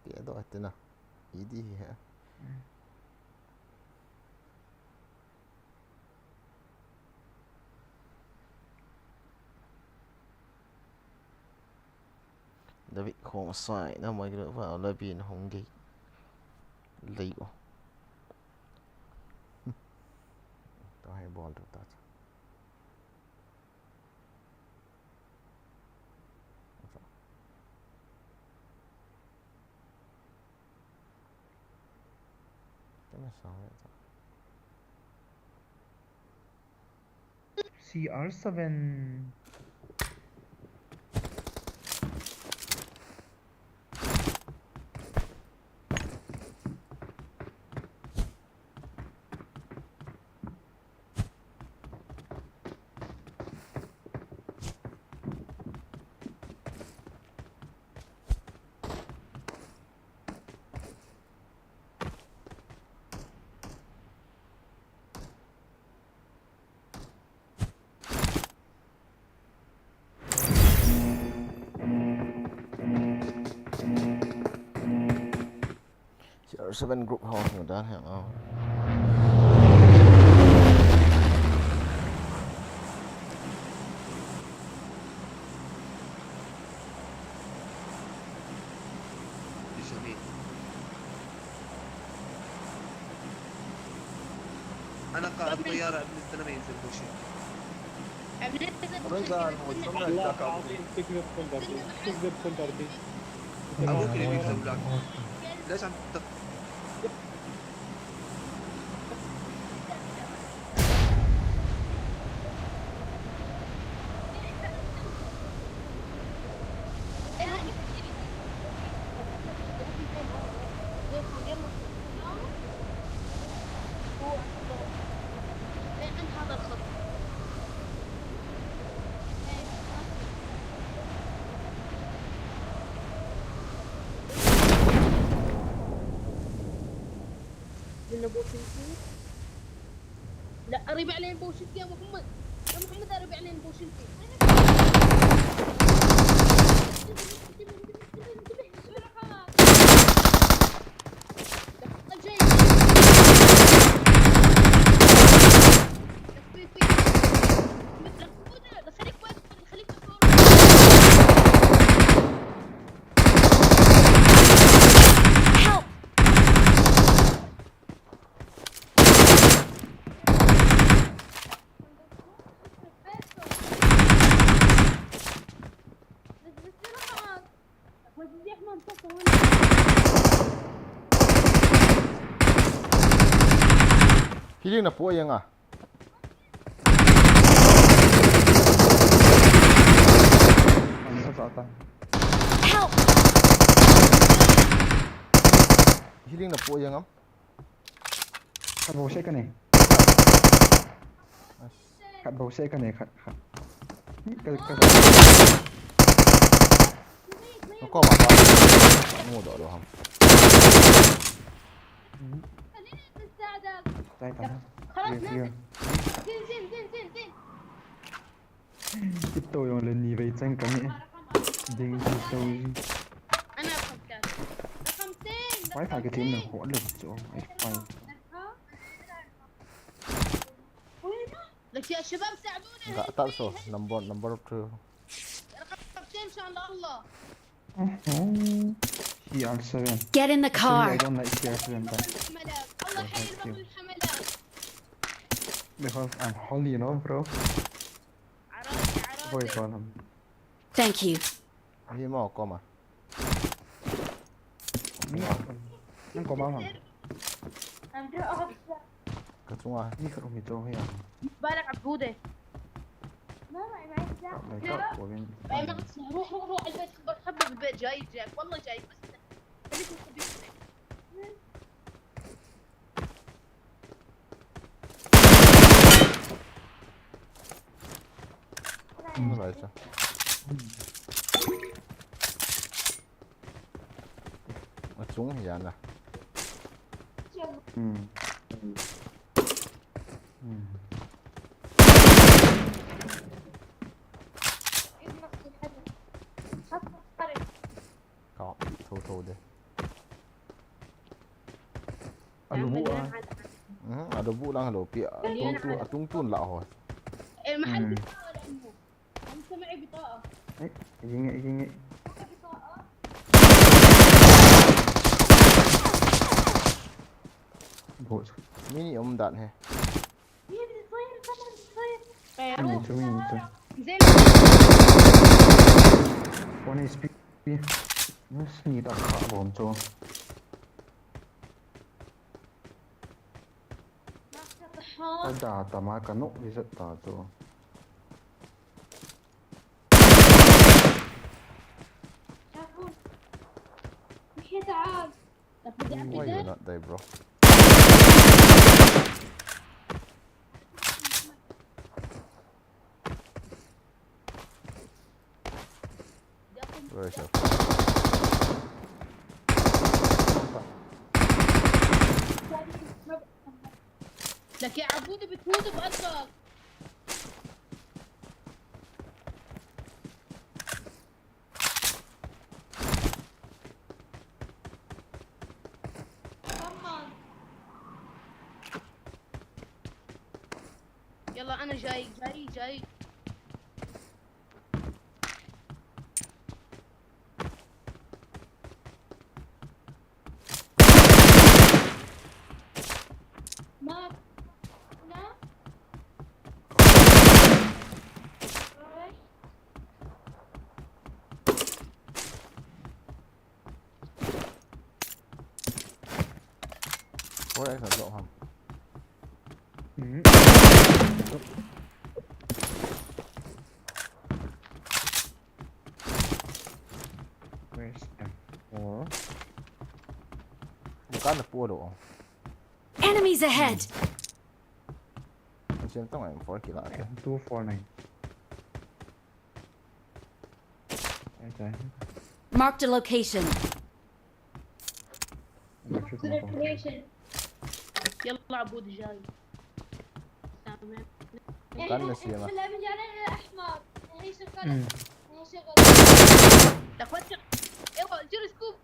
Pe do te na. Idi he. Mm. David Khongsai, na mai group va la bin hong gei. Lei o. To hai bol to ta. C R seven. seven group ho hung dan he. انا قائد طياره، ابن الزلمه ينزل بوشي. والله الموت، ما بنعرف ذاك أبو. تكذب كل دردي، تكذب كل دردي. أبوك اللي بيكذب لك. ليش عم تق- لأنه بوشنتي. لا، قريب علينا بوشنتي يا محمد. يا محمد، قريب علينا بوشنتي. Healing na po yang ah. Help! Healing na po yang am. Khat bou se kane. Khat bou se kane, khat, khat. Ka, ka, ka. Nako ma pa. Mu do do ham. Tai ta. Clear, clear. Ito jong le ni vei chang kani. Ding ji to ji. Wai kha ke team na ho le cho. Ai pai. لك يا شباب ساعدوني. Ga ta so number, number two. رقم اثنين إن شاء الله. C R seven. Get in the car. Actually, I don't like C R seven, but الحملات. الله يحيي البطل الحملات. Because I'm holy, you know, bro. عراسي، عراسي. Boy, call him. Thank you. Hi mo, koma. Ni, nang koma ma. Ka chunga. Ni khat um hi chong hi a. بالك عبودة. ما معي، معي سلاح. Ka mai ka ko bin. معي مغسل. روح، روح، روح البيت، خبر، خبر بالبيت، جاي، جاك. والله جاي، بس خليك مخبي. Hm, weiter. Achung, ja, na. Hm. Hm. Ka, tho, tho de. Alu bu a. Mhm, alu bu lang lo pi. Atung tu, atung tun la ho. المحل بتاعه لأنه. أنت معي بطاقة. Eh, ijinge, ijinge. معي بطاقة. Bo. Mini um dan he. Mini tu, mini tu. زين. One H P. Yes, ni ta kha bom cho. Ada tama kanu izat ta cho. Why you not die, bro? Where is your لك يا عبود بتفوت بأرضك. Jai, Jai, Jai. Mark. Na? Alright. Four X a drop ham. Hmm. Where's M four? Bukan na puro. Enemies ahead! Ang siyang tong M four kila. M two four nine. Marked a location. يلا عبود جاي. كان نسينا. احنا بنجي علينا الاحمر. هي شغاله. هي شغاله. لك وجه. ايوه، جيرو سكوب.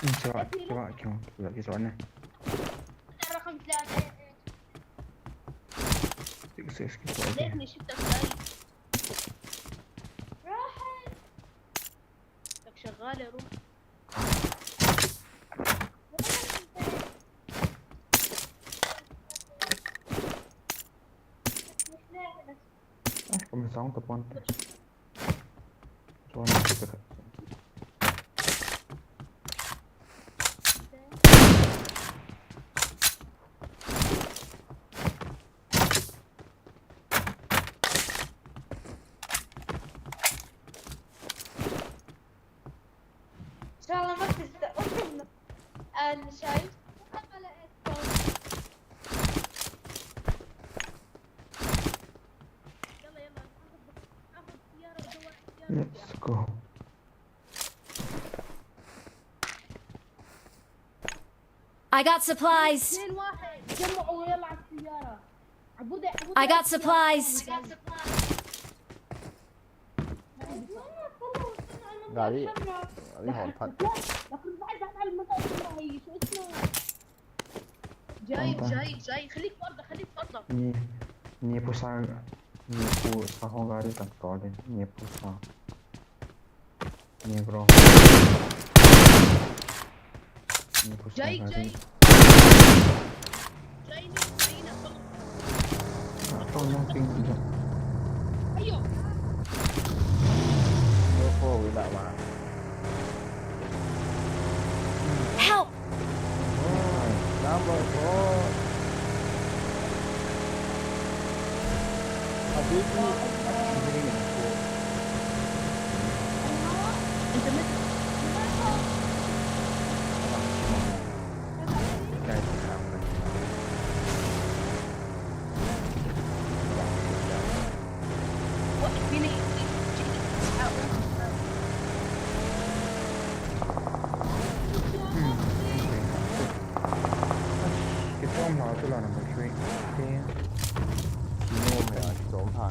Kichwa, kichwa, kichwa, kichwa ne. رقم ثلاثة. Six, six, kichwa, okay. ليتني شفتك جاي. راحت. لك شغالة روح. Ah, comenzamos a poner. ان شاء الله ما تزدق. انا شايف. يلا، يلا، ناخذ، ناخذ سيارة ودور سيارة. Let's go. I got supplies. اثنين واحد، جمعوا ويلا على السيارة. عبودة، عبودة، I got على السيارة. Supplies. Gari, gari hon phat. لكن بعد على المنطقة كلها هي، شو اسمها؟ جاي، جاي، جاي. خليك في أرضك، خليك في أرضك. Ni, ni pusa, ni pusa ho gari tak tole, ni pusa. Ni bro. Ni pusa gari. جاي، جاي. جايني، جايني، خلص. Ako na ping. ايوه. Ako, wala ba? Help! Number four. Habibi. Kichom lha chu la number three. Kinom ya, kichom lha.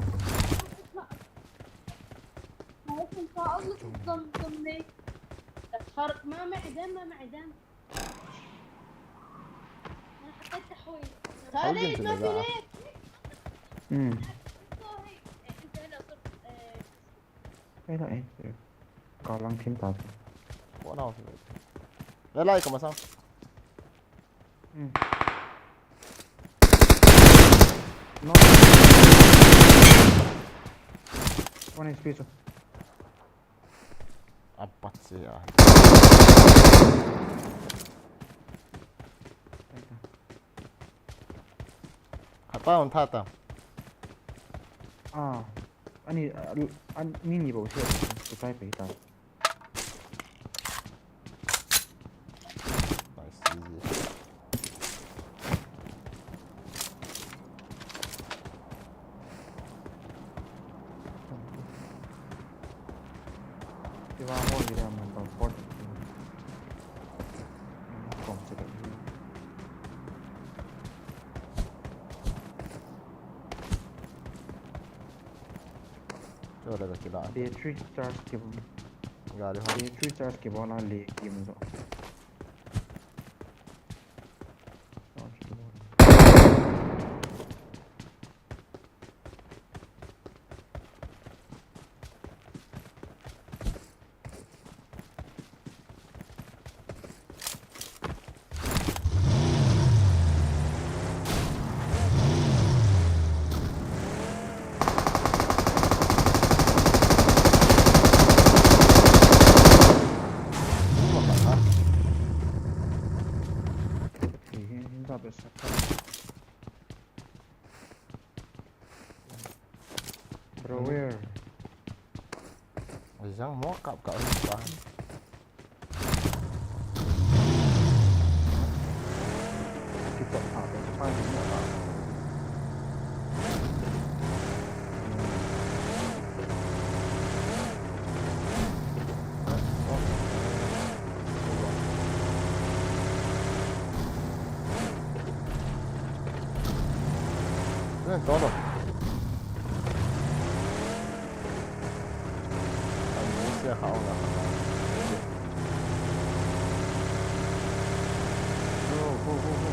ما معدن، ما معدن. انا حطيت تحويل. خالد، ما في ليك. امم. انت هلا صرت، آه، Kailan eh? Kalang team ta. Kona ho. Lalai ka masang. Hmm. No. One H P so. Apat siya. Hapa on thata. Ah. Ani, ah, an, ni ni bou se, ku tai pe ta. Nice, easy. Kiva mo, kiva mo, comfort. Comfort. Chua le ka kila. Battery charge kibang. Gari ho. Battery charge kibol a le kim jo. Bro, where? Jang mo kap kap pa. Kita pa, pa, pa, pa. Ven, todo. Ai, ese é Raul, né? Go, go, go, go.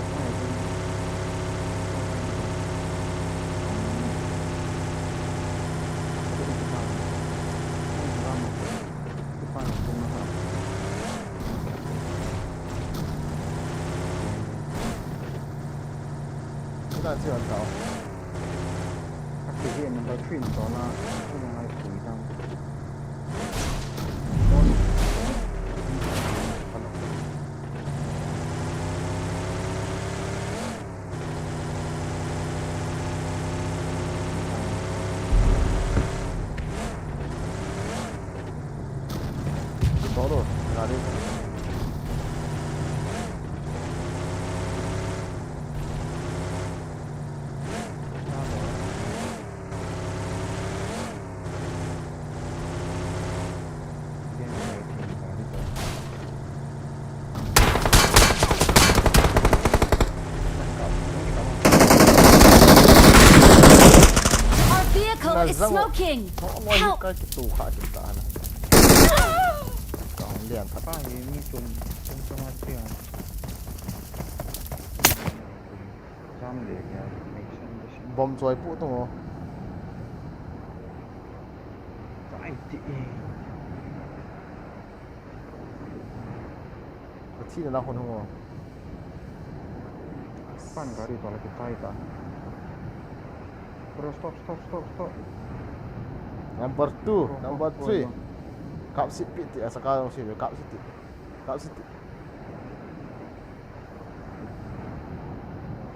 Ita chi an tao. Aki hi number three in tona. Ina ngai pui tang. Todo, gari. Our vehicle is smoking! Help! Ka kitu kha kita na. Ka hong lian phat. Pa hi mi tum tum tum a tia. Jam le ya. Bom choi pu tung o. Chai ti. Ka thi na na hon hon. Pan gari to la kitai ta. Bro, stop, stop, stop, stop. Number two, number three. Kap sit pi ti, asa ka jong si, kap sit ti. Kap sit ti.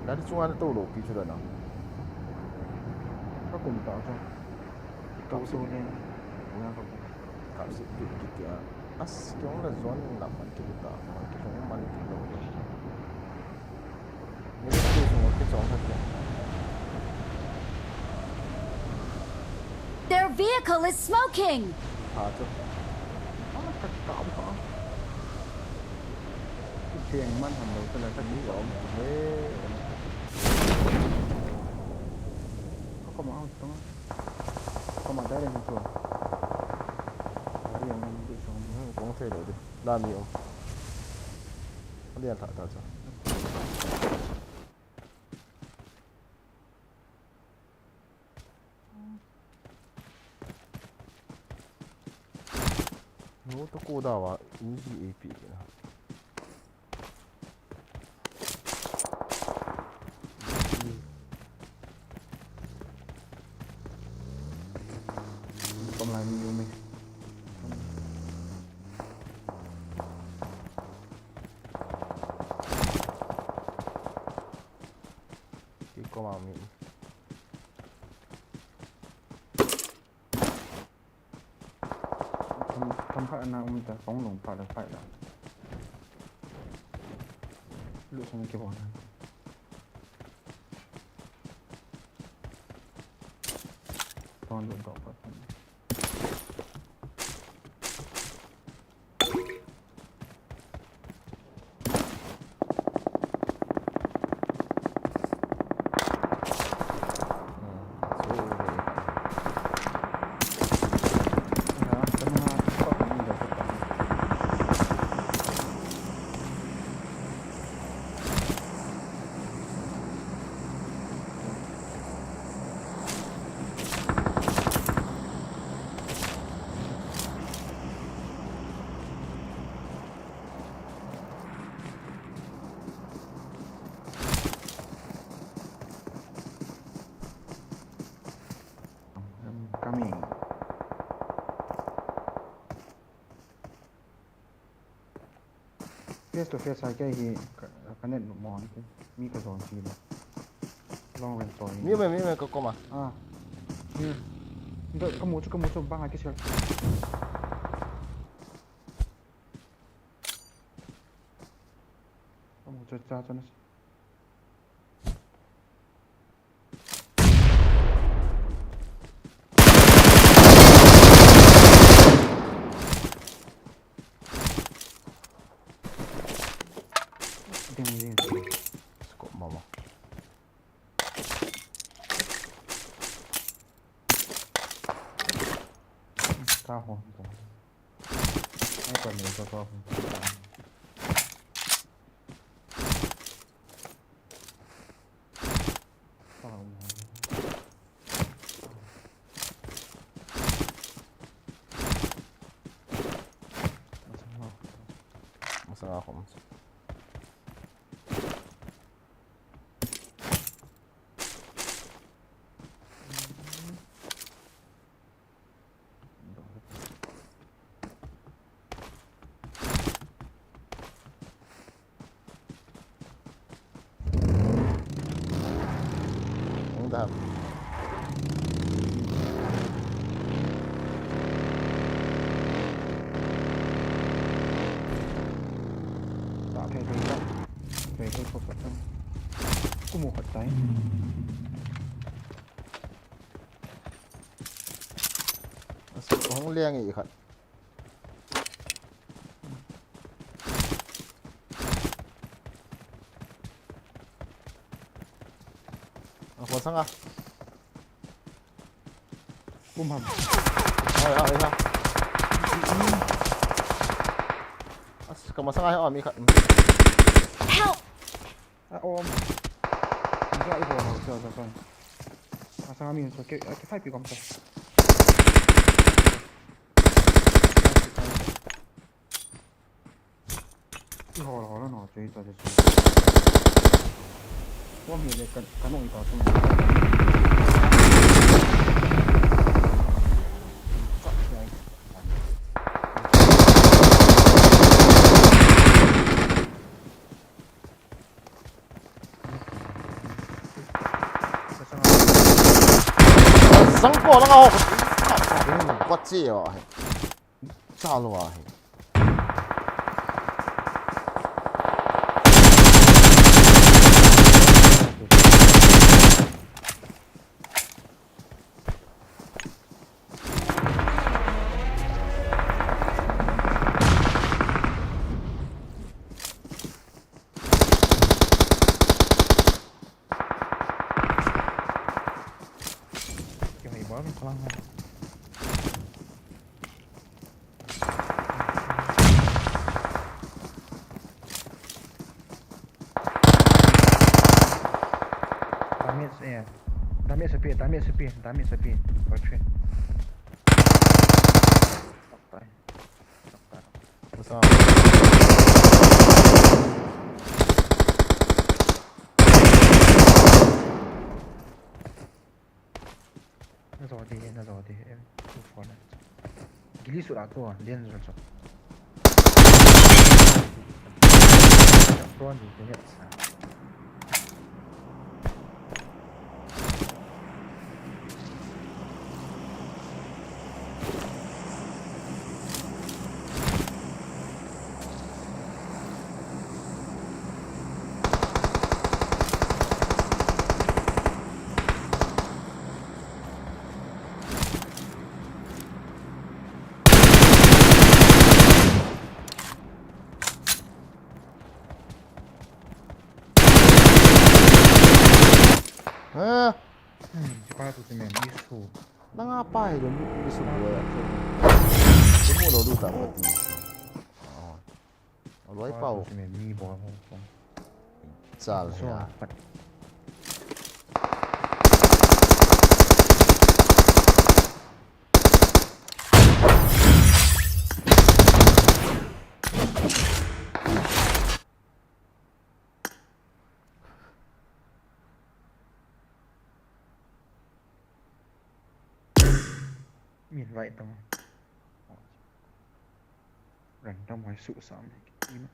Gari chunga na to lo pi chu da na. Ka kum ta chu. Kap sit ti. Kap sit ti kiti a. As, kei hung la zone in la man kiti ta, man kiti hung man kiti lo. Ni ni kiti sung kiti sung kiti. Their vehicle is smoking! Ha chu. Ah, ka kap ha. Kiti ang man ham lo ta la ka ni om. He. Ka koma ang tong. Koma dai le ni chu. Gari ang ni chu. Hmm, kong thei lo di. Lami o. Alian tha tha cha. No to ko da wa, uji A P kina. Kom lai mi yu mi. Ki kom a mi. Tham, tham khat ana um ta, kong lung pha le phai la. Lu sung ki bon. Kong lu dok pa. Face to face hai kei hi ka, ka net mo ni. Mi ka zong chi lo. Long range to ni. Mi me, mi me ka koma. Ah. Hi. Ndo ka mu chu, ka mu chu bang a ki sel. Ka mu chu cha chu na. Ding, ding, ding. Scope mama. Ka ho. Ai, pa ni ka ho. Masang ako. Ang dami. Kumu khat tai. Hong liang i khat. Ang kosang ah. Kumham. Ay, ay, ay. As, kamasang ay, oh, mi khat. Help! Ah, om. Ang sa ibo na sa sa sa. Asa kami sa ke, ke five pi kom sa. Iho la ho la no, che ita che. Kom hi le kan kan ita sa. Sangko lang ako. Patsi yo. Chalo ahi. Kihei bol kalang ha. Damage, eh. Damage sepi, damage sepi, damage sepi. Koi chen. Basta. Nazo di, nazo di, em, two four na. Gili sura to, den zo zo. Tuan di, den zo. Ha? Hmm, cepat tu semen, isu. Nanga pai, dia ni isu dia. Semua dah duka mati. Oh. Aloi pau. Semen, ni bol. Chal ya. Min vai tong. Random hai su sam. Ima.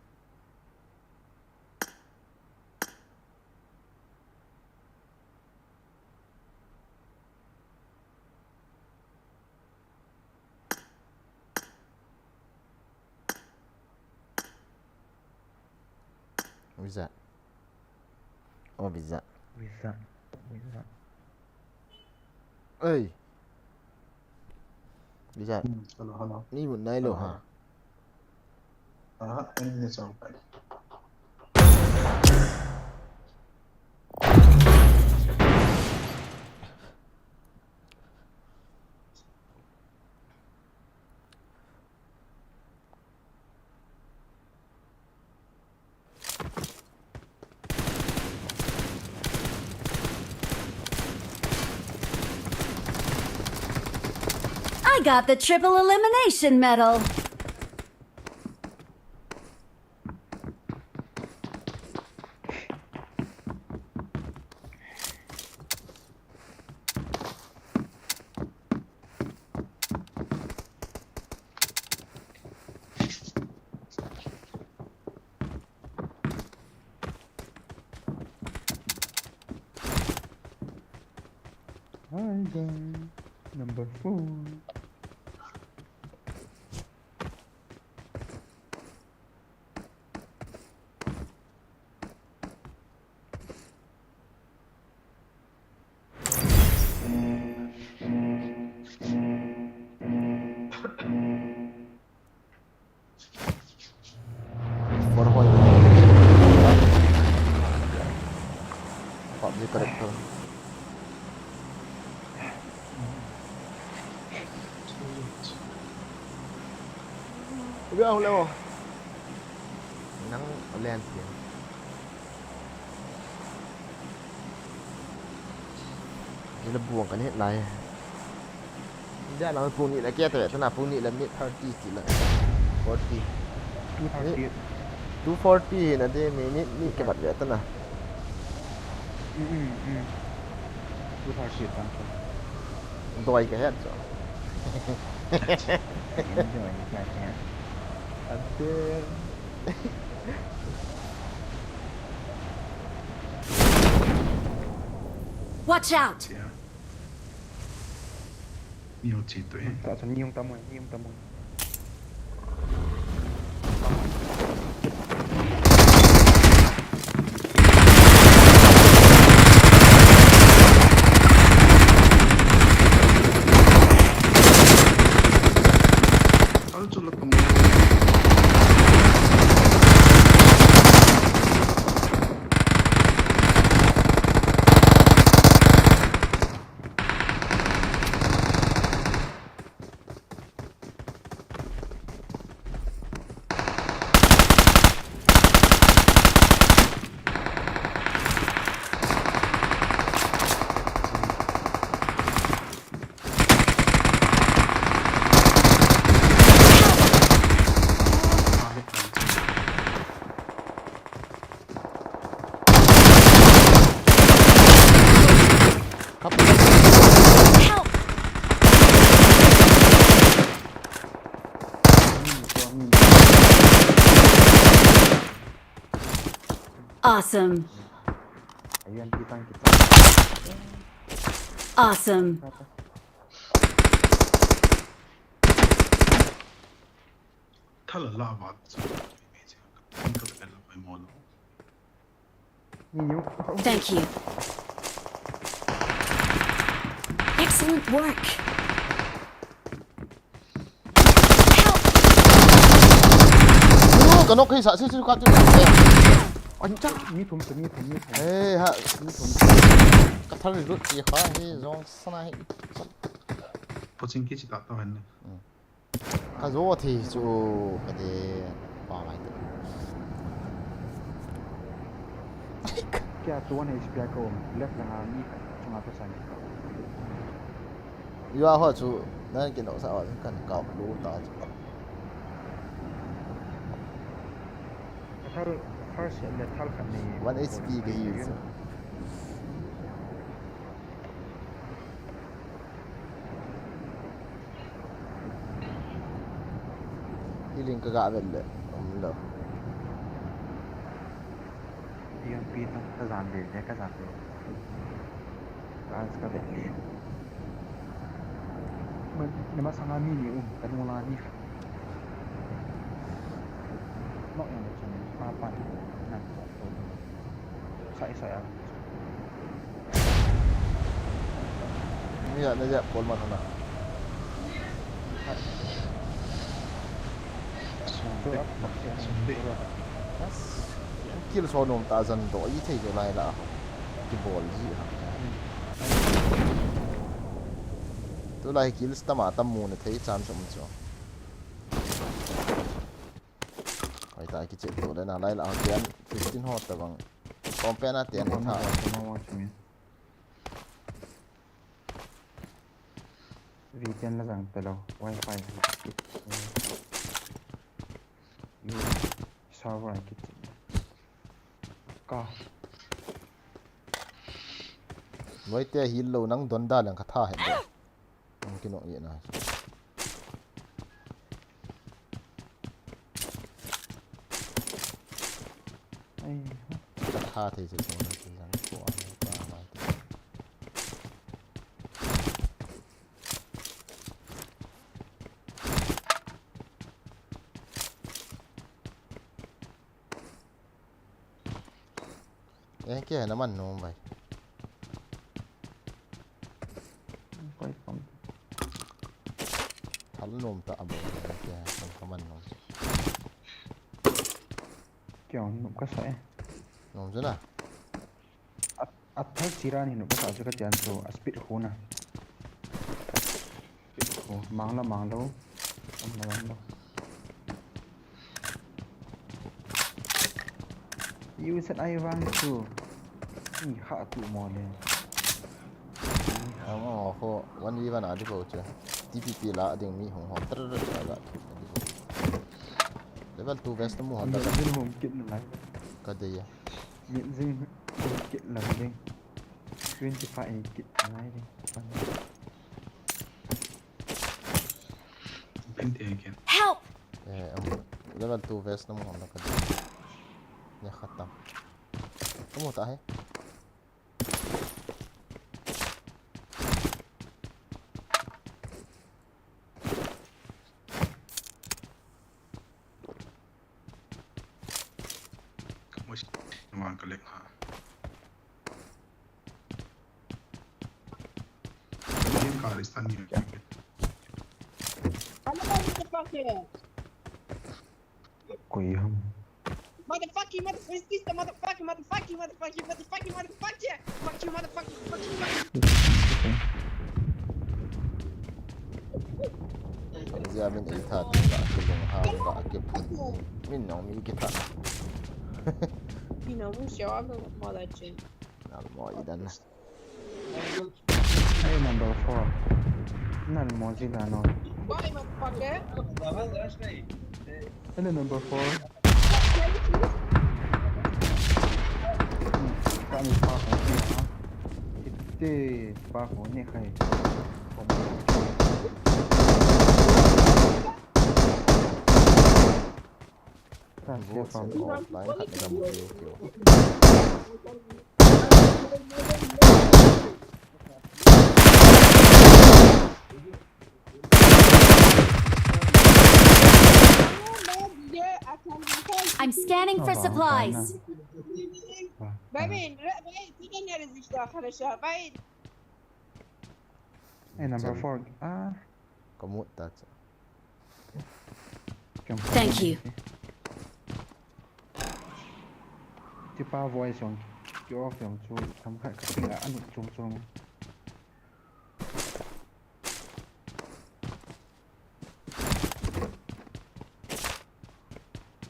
Visa. Oh, Visa. Visa. Visa. Oi. Visa. Hmm, hello, hello. Ni mun nai lo ha. Aha, ni ni chau. I got the triple elimination medal. Hi guys, number four. For hoi. PUBG character. Ube ahule o. Nang len ti. Jila buang kan het lai. Dia lang pung ni la kia te tana pung ni la minute thirty ti la. Forty. Two thirty. Two forty na de minute ni ke bat ve tana. Mm, mm, mm. Two thirty tang. Doi ka het so. Doi ka het. Ade. Watch out! Yeah. Ni hung chi tu e. Ta chan ni hung tam mo, ni hung tam mo. Al chu la tam. Help! Awesome. Ayun, kitang kita. Awesome. Thala lava. Thank you. Excellent work. Help! Ka nok hi sa si si ka ti. Ancha, mi thum, mi thum, mi thum. Eh, ha, mi thum. Ka thal lut ti kha hi jong sana hi. Pochin ki chi ta ta hen. Ka jo thi chu ka ti pa mai tu. Kya tu one H P a ko left langa mi khat chunga pa sang. Yua ho chu na ki no sa wa kan ka lu ta chu. Thal, first le thal khat ni. One H P ka hi chu. Healing ka ga vel le, um lo. P M P to ka jan le, ka jan le. Chance ka vel le. Man, na masanga mi ni um, ka nung la ni. Nok yang chang pa pa na to. Sai sai a. Ni ya na ya pol ma na. Kill so nom ta jan do i thei jo lai la. Kibol ji ha. Tulai kills tama tam mu na thei chance um chu. Hoi ta kichep to le na lai la ten fifteen ho ta bang. Kom pe na ten tha. V ten la jang ta lo. Wi-Fi. Yo. Server kichep. Ka. Noi te hi lo nang don da lang ka tha he. Ang kinong ye na. Ai. Ka tha thei se so na se jang ko a pa mai. Eh, kei na man nom vai. Koi pam. Thal nom ta abo, kei na man nom. Kei nom ka sa e. Nom jana. Athal chira ni nu ka sa chu ka tian chu a speed khu na. Speed khu manglo manglo. Manglo manglo. You said I want to. Ni ha tu mo le. Ang ang ko one v one a di ko che. T P P la ding mi hong hong. Level two vest mu hon da. Din hom kit na lai. Ka de ya. Min jing kit lang ding. Twenty-five kit lang ding. Help! Eh, level two vest na mu hon da ka de. Ya khatam. Kamu ta hai. Kamu si naman kalik ha. Kalian ka alis tani. Ano ba yung kapatid? Kuyang. Motherfucking, motherfucking, motherfucking, motherfucking, motherfucking, motherfucking, motherfucking. Fuck you, motherfucking, fuck you, motherfucking. Jia min ei tha ti ka kilung ha ka kiphun. Min nong mi kitha. Min nong mi siaw a mo la chen. Na mo i dan. Hey, number four. Nan mo ji da no. Bye, motherfucker. Hello, number four. Kani pa ko ni ha. Ite pa ko ni khai. Ka se pa ko. Offline khat na mu keu keu. I'm scanning for supplies. Baby, baby, Hey, number four. Ah. Kamu ta cha. Thank you. Tipa voice yong. Ki off yong chu tham khat ka ping a anu chung chung.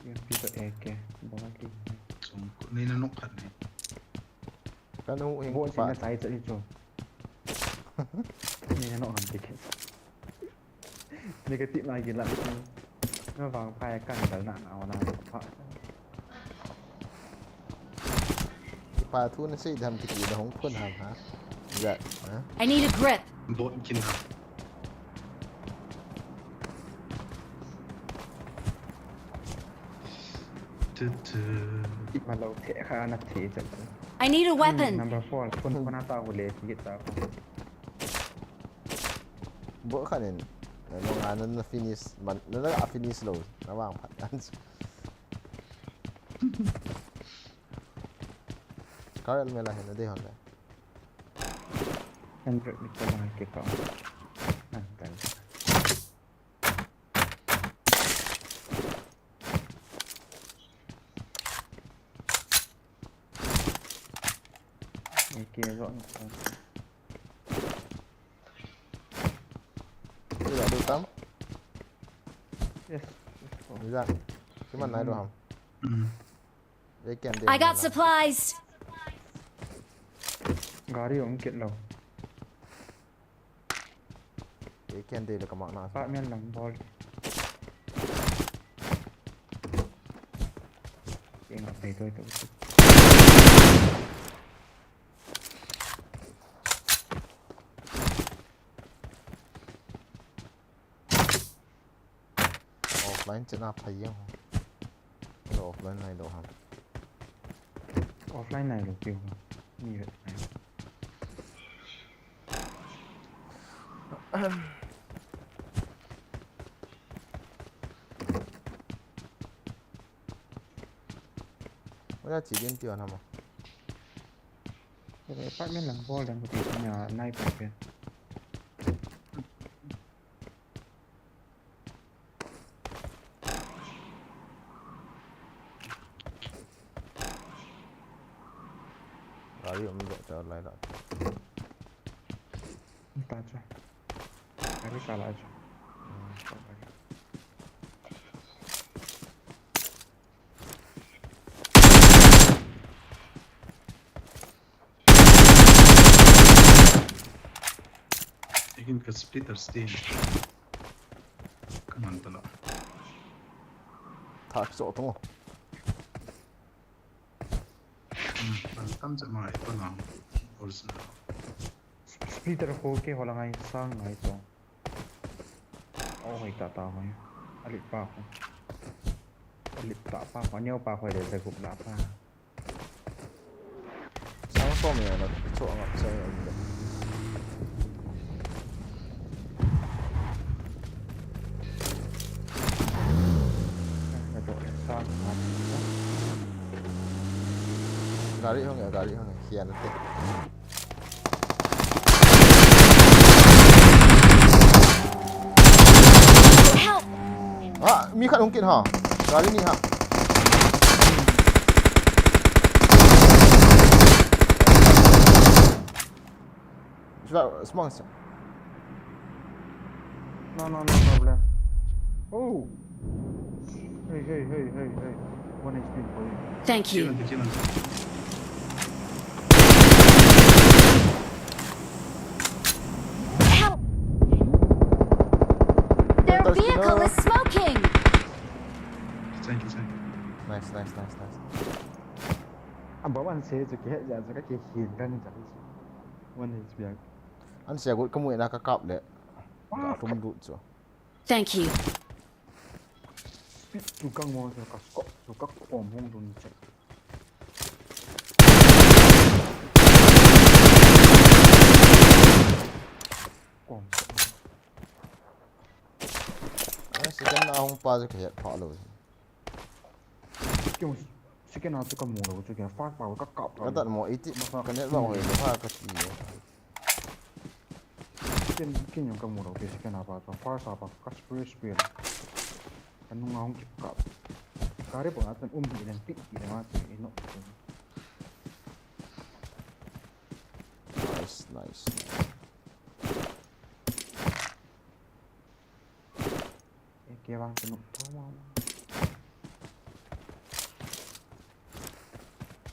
Yung pito eke, baka ki. Sung ko ni na nok khat ni. Kanu ing bo pa. Sina sai cha ni chu. Ni na nok han ti ke. Negative na gila. Na vang phai kan dal na na na. Pa thu na sei dam ti ki na hong phun ham ha. Ya, ha? I need a grip. Bot kin ha. Tu, tu. Malo the kha na the cha. I need a weapon. Number four, phun phun ta hu le ki ta. Bo khanin, na, na, na, na finish, man, na, na finish lo, na vang phat kan. Kar el mela hena de hon le. Hundred meter lang ke ka. Antal. Eke zo. Ila do tam? Yes. Yes, oh. Ila. Kiman nai do ham? Mm. They can do I got supplies. Gari um kit lo. They can do the kamak na. Apartment lang bol. Ingat na ito, ito, ito. Offline chet na phai jeng. Lo offline nai lo ham. Offline nai lo keu ham. Ni vet nai. Wala chi din ti wan ham. Apartment lang bol lang ko ti na nai pa pe. Gari um de ta lai la. Ta cha. Gari ka la cha. Hmm. Again, ka splitter stain. Kaman tala. Thak so to. Hmm, tam sa mga ito lang. Original. Splitter ko ke hola ngai sang ngai to. Oh, hoi ta ta hoi. Alip pa ko. Alip ta pa ko. Neo pa ko de sa gup la pa. Sang som ya na cho ngap sa ya. Gari hong ya, gari hong ya, khian te. Help! Ah, mi khat hung kit ha. Gari ni ha. Sila, smang siya. No, no, no problem. Oh! Hey, hey, hey, hey, hey. One H P for you. Thank you. Kill him, kill him. Help! Their vehicle is smoking! Kill him, kill him. Nice, nice, nice, nice. Aba one se chu kihe ja chu ka kihin kan ja. One H P a. An sia got ka mu ina ka kap le. Ka tum du chu. Thank you. Speed tu kang mo chu ka scope chu ka kom hung dun che. Kom. Ai, second na hung pa chu ka het pha lo. Kyo, second na chu ka mu lo chu ka far pa ka kap. Ka tat mo iti. Ka net ba hoi lo ha ka ti. Ken, ken jong ka mu lo te, second half a chu, first half a ka spray spray. Ka nunga hung kikap. Gari bang a chun um hi leng pit hi leng a chu, i nok chu. Nice, nice, nice. Eke vang kinu.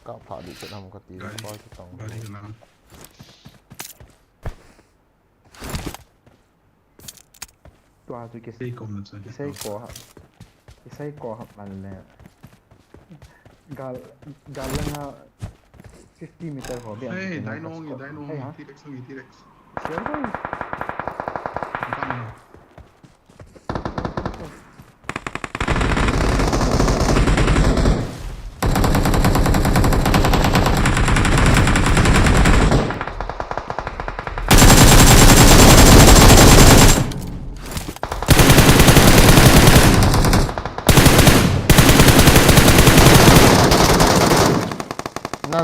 Ka pha di chet ham ka ti. Gari. Pa ki tong. Gari na. Tua tu ki. Sei ko na sa. Ki sei ko ha. Ki sei ko ha man le. Gal, gal langa fifty meter ho be. Hey, dino ngi, dino ngi, T-Rex ngi, T-Rex. Sure.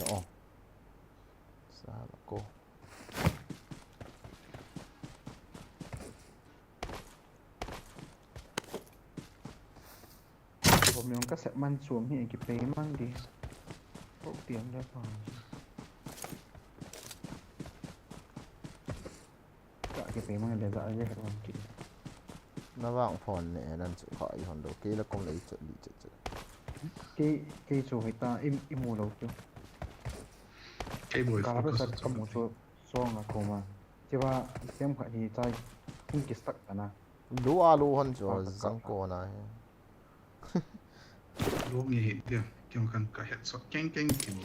na o. Sala ko. Ko mi ka set man chu mi ki pei man di. Ko tiang da pa. Ka ki pei man da za je ka wan ki. Na vang phone ne nan chu kha i hon do. Kei la kom le i chat li chat chat. Kei, kei chu hoi ta im, imu lo chu. Kei boi ka la focus sa chu ka mu chu. Song a koma. Chiva sem kha hi chai. Kum ki stuck ta na. Lu a lu hon chu. Ka, ka, ka, zang ka. Ko na he. Lu nge hi dia. Kim kan ka headshot keng keng kim.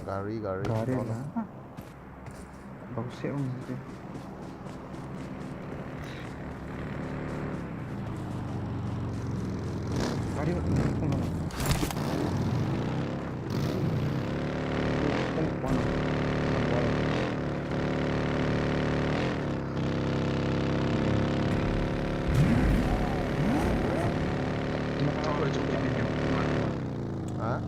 Gari, gari. Gari no, no. La. Bau se un de. Gari, no, no. Ha?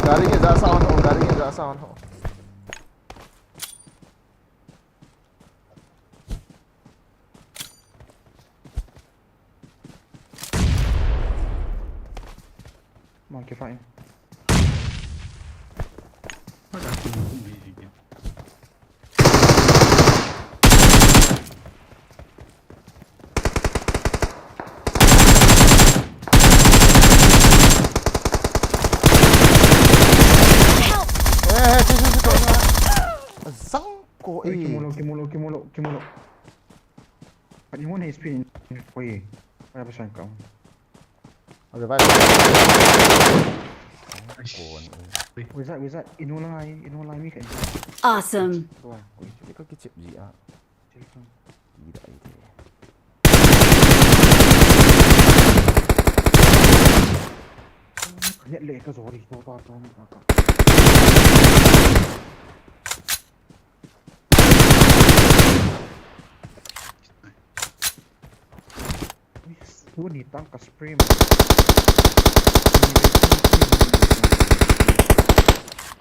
Gari ke ja sa ho, gari ke ja sa ho. Monkey fight. Help! Eh, eh, tu, tu, tu, tu. Zang ko, oi, eh. Kimulo, kimulo, kimulo, kimulo. Khat i hon hei speed in. Oi. Oi, apa sang kau. Ada baik. Zang ko, eh. Wizard, wizard. Inu lang ai, inu lang mi kai. Awesome. Wah, oi. Jadi kau kicip ji, ah. Tidak itu. Lihat le ka zori to to to. Uni tang ka spray ma.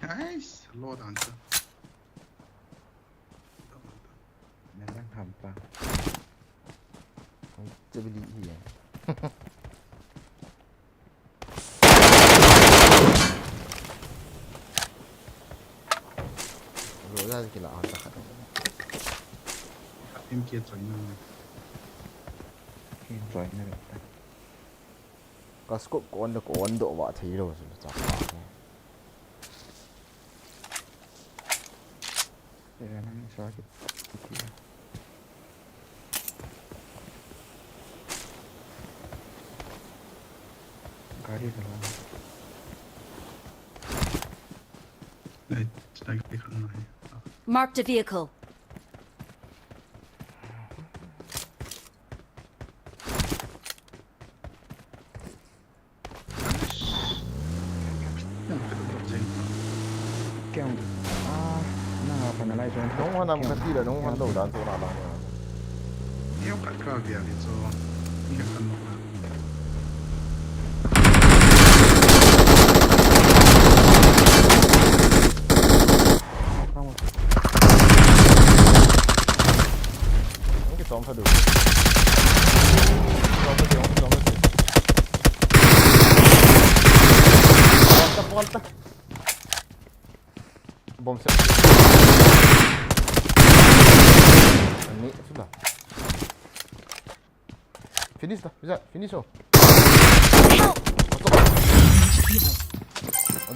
Nice, load answer. Nang ham pa. Oi, chabili hi ya. Ro ya kila an ta khat. Em kia choi na. Em choi na. Ka scope ko on do, ko on do va thei lo su cha pa. Gari dalam. Marked a vehicle. Keng. Ah, nang a pan alai jon. Nung han am kati la, nung han do dan to na lang. Ni ka ka bia ni so. Ni ka kan. Nung ki tom pha du. Bomb set. Ani, sudah. Finish dah, bisa finish oh. Help!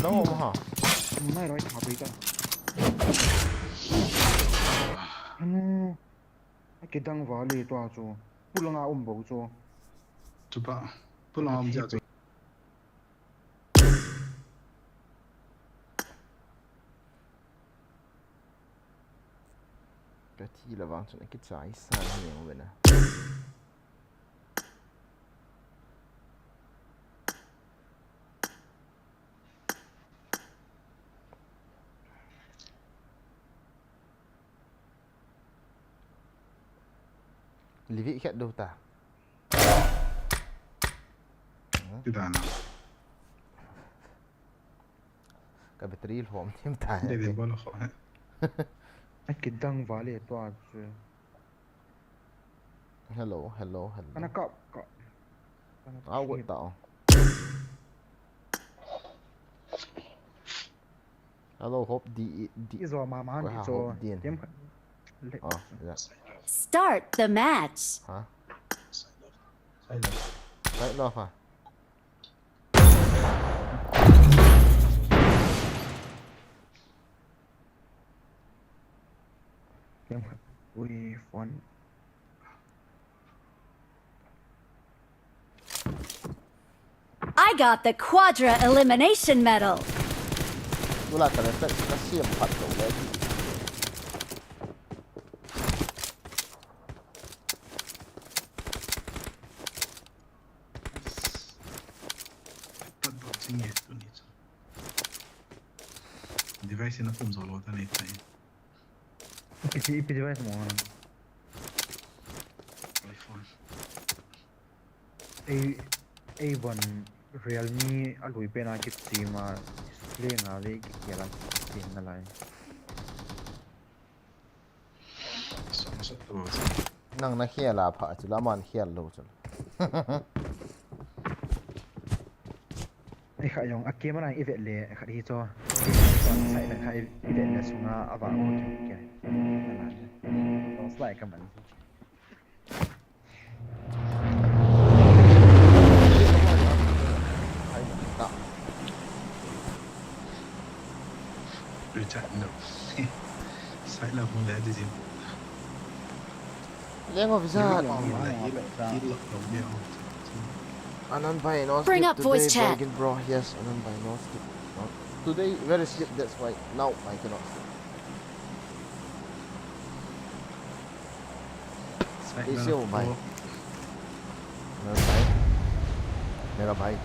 Ada mo ha. Mai roi tha bai ta. Anu. Akidang vale tua chu. Pulanga um bou chu. Chupa. Pulanga um ja chu. Ka thi la vang chun akichai sa hi ang vena. Live khat do ta. Kidana. Ka battery lhom thim ta. Dei dei bol kho he. Akidang vale tua chu. Hello, hello, hello. Kana kap, kap. Kana kap. Au, ta. Hello, hope di, di. Izo mama di cho. Game khat. Ah, yeah. Start the match. Ha? Side love. Side love ha. Game khat. Ui, phone. I got the Quadra Elimination Medal. Tula ka reflect ka siam phat lo le. Pat bol ching e tuni chu. Device na kum zo lo ta nei tai. Ipi, ipi device mo? iPhone. A, A one Realme a lui pen a kichim a display nga le kikhel a kichim na lai. Nang na khel a pha chu la man khel lo chu. Ei kha jong a camera i vet le khat hi cho. Sai na kha i vet le sunga a va ko ki ke. Tong slide ka man. Richard no. Sai la hung le di. Leng of Zan. Anand Bhai, no sleep today, bro. Yes, Anand Bhai, no sleep. No. Today, very sleep, that's why now I cannot sleep. Side love. Bhai. Anand Bhai. Mera bhai.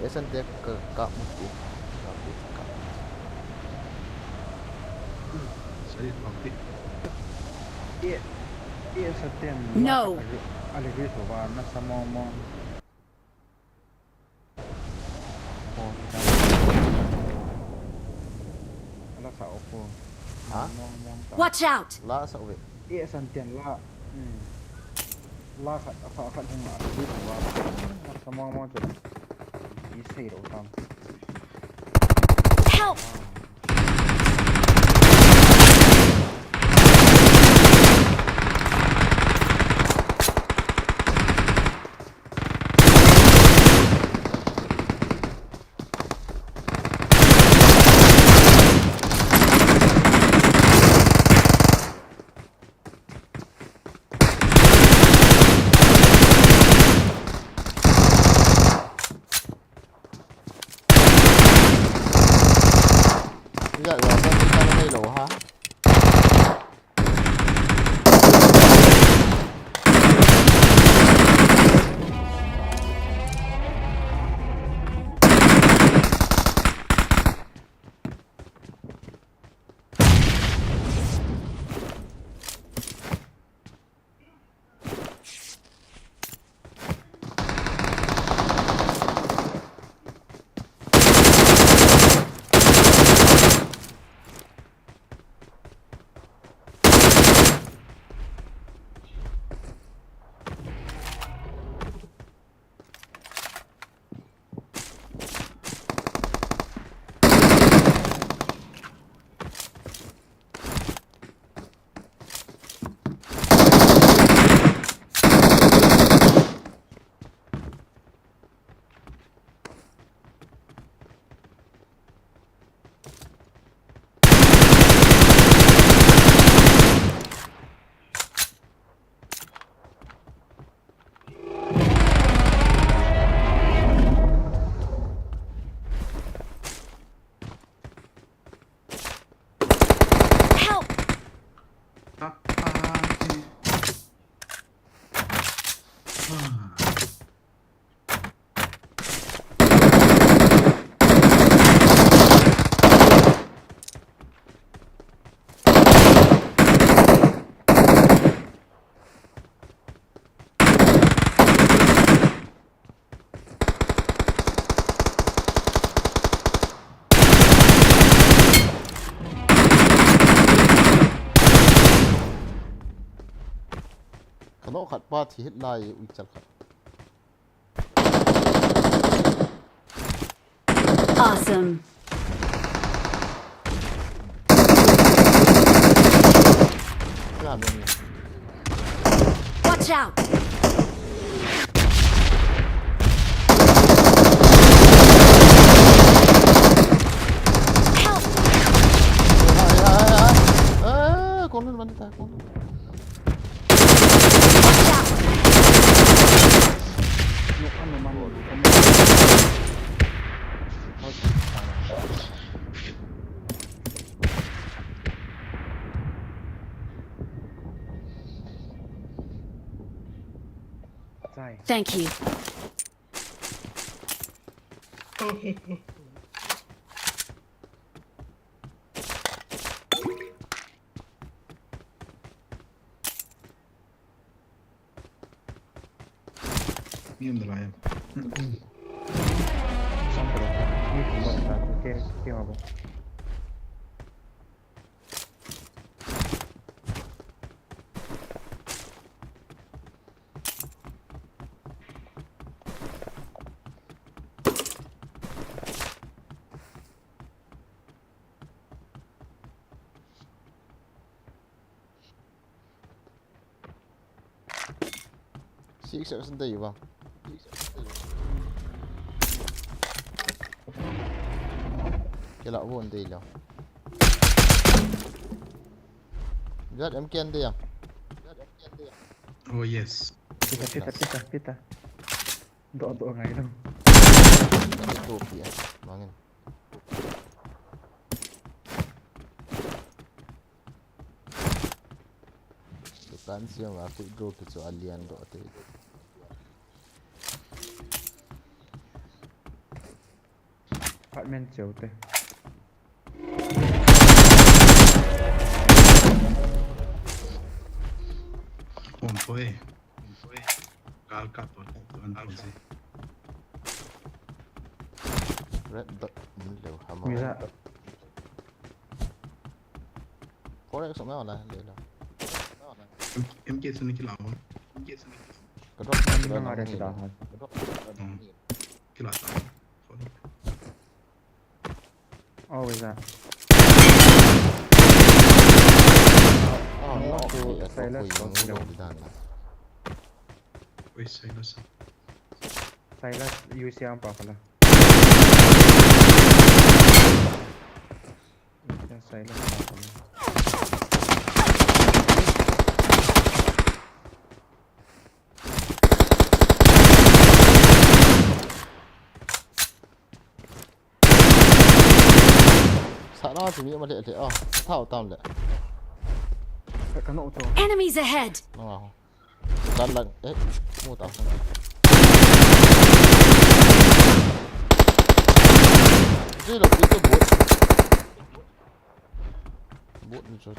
Asan te ka, ka mutu. Ka mutu, ka mutu. Sorry, okay. Ye, ye, Satyam. No. Ali, ali, so ba, na samo mo. Ala sa opo. Ha? Watch out! La sa uve. Eh, Santian la. Hmm. La khat, khat, khat hung a, di to la. Sa mo mo to. Di sei ro tam. Help! Kano khat pa thi het lai, ui chal khat. Awesome. Watch out! Help! Hai, hai, hai, hai. Eh, corner bani ta, corner. Watch out! Thank you. Ni um dalai em? Sam pura. Ni pura ta ke ke abo. Six section dei uva. Kila uva dei lo. Jat M K dei ya. Oh yes. Pita, pita, pita, pita. Doh, doh ngai lo. Doh pia. Mangin. Dukan siam a quick draw kichu alian doh te. Apartment cheu te. Bom poi. Bom poi. Gal kap to, to an pon si. Red dot mun leu hama. Mira. Four X ma na le lo. M K suni kila. M K suni kila. Ka drop na kila. Ka drop. Kila ta. Always that. Oh, no, no, to Silas, to Silas. Wait, Silas. Silas, U C ang pa pala. Silas pa pala. Sa na chu mi ma le le a. Thao tam le. Ka no to. Enemies ahead. Ka lang eh. Mu ta. Ji lo pi to bot. Bot ni chu.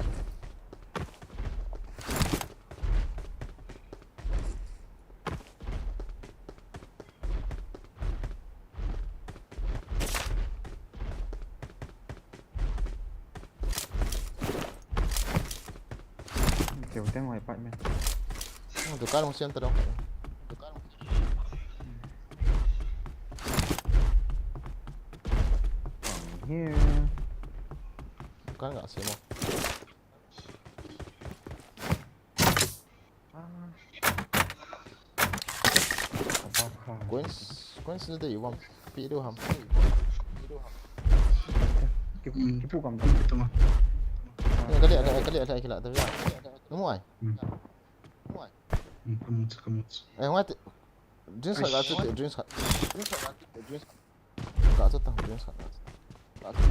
Keu teng wai pat me. Oh, dukan mong siam ta dong. Dukan mong. Here. Dukan nga siam mo. Coins, coins na dei uvam. Pi deu ham. Kipu kam tam. Kali, kali, kali, kali, kali. Namu ai. Kamu, kamu. Eh, ngai te. Drinks khat, drinks khat. Drinks khat. Ka chu ta, drinks khat. Ka chu.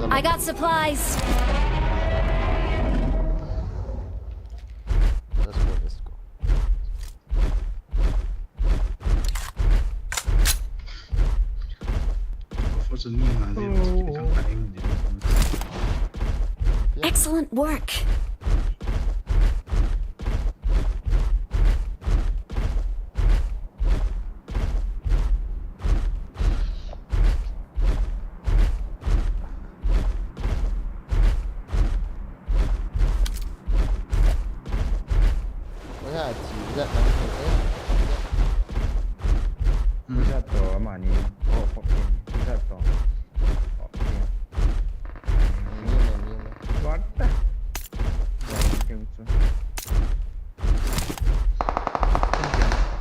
I got supplies. Let's go, let's go. Excellent work. What the?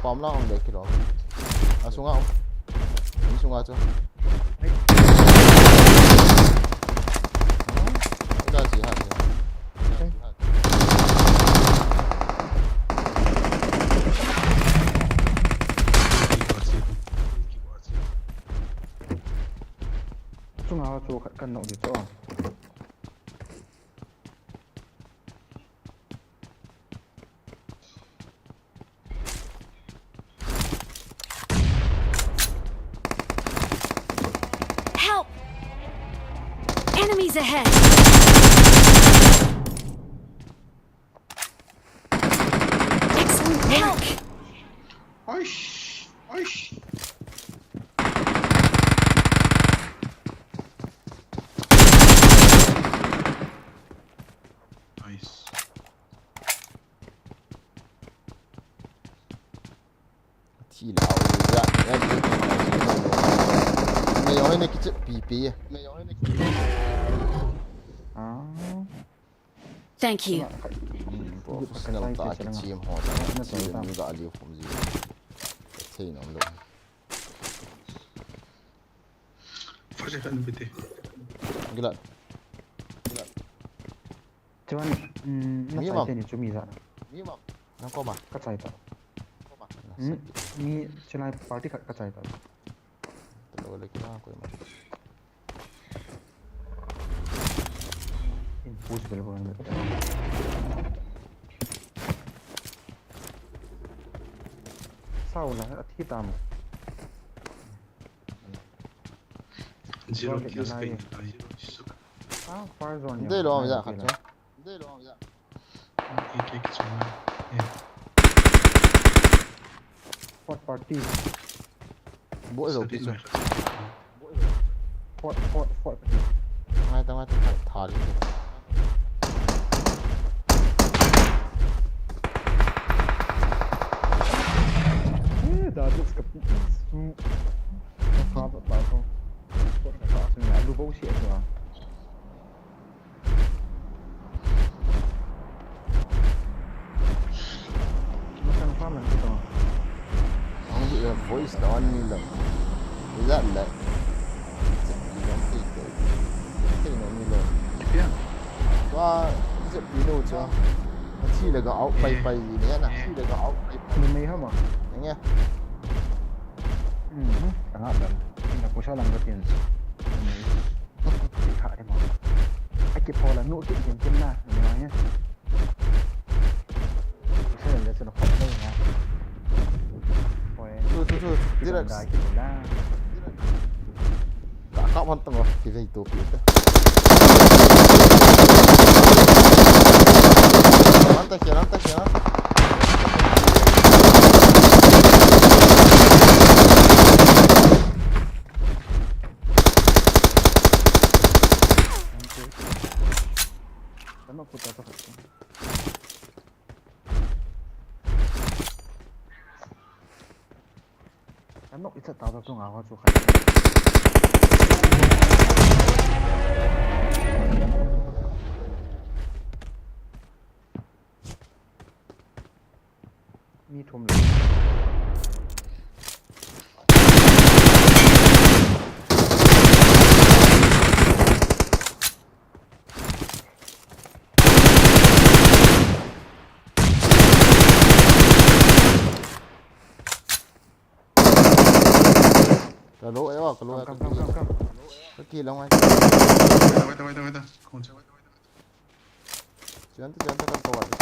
Pom lang om de kilo. Asunga om. Ni sunga chu. Ida ji ha ji. Chunga chu khat kan nok di chu. Help! Enemies ahead! Excellent work! Oish! Oish! Nice. Thi lau, ya, ya, ya. Mei oi ne kiche pi pi. Mei oi ne kiche. Ah. Thank you. Professional ta kiche ho ta. Chi le mi ga ali khum ji. Thei nom lo. First aid khat ni pete. Gila. Chuan, um, na chai te ni chu mi zana. Mi ma. Nang ko ma. Ka chai ta. Ko ma. Hmm, mi chilai party khat ka chai ta. Talo le kina ko ma. In push bel ko. Sao la, a thi tam. Zero kills pe. Ah, far zone. Dei lo, ya khat chu. Dei lo, ya. Ek, ek, ek, ek. Pot party. Bo zo pi chu. Pot, pot, pot. Ngai ta, ngai ta, tha, tha li. Eh, da, just ka pi su. Ka pa pa ko. Pot ka su ni, alu bo si a. Masang pa man ko. Ang di, eh, voice na on ni lang. Is that like? Is that like? Is that like? Is that like? Wa, is that Pino cha? Chi le ga out pai pai ni na. Chi le ga out pai pai. Ni mai ha ma. Nge. Mhm. Tanga ban. Ina ko sa lang ka tin. Ni mai. Ai ha de ma. Ai ki pho la nu ki din tin na. Ni mai. Ko sa le sa na ko na. Oi. Tu, tu, tu. Direct. Ka, ka man tang, kivei to pi ta. Anta kira, anta kira. Tama puta ta. Anok ichat tau ta tunga ho chu khat. Mi thum le. Ka lo, eh, ka lo, come, come, come, come, come. Ka kilong ai. Wait, wait, wait, wait. Kung siya. Chian ta, chian ta, kan tawal. Kan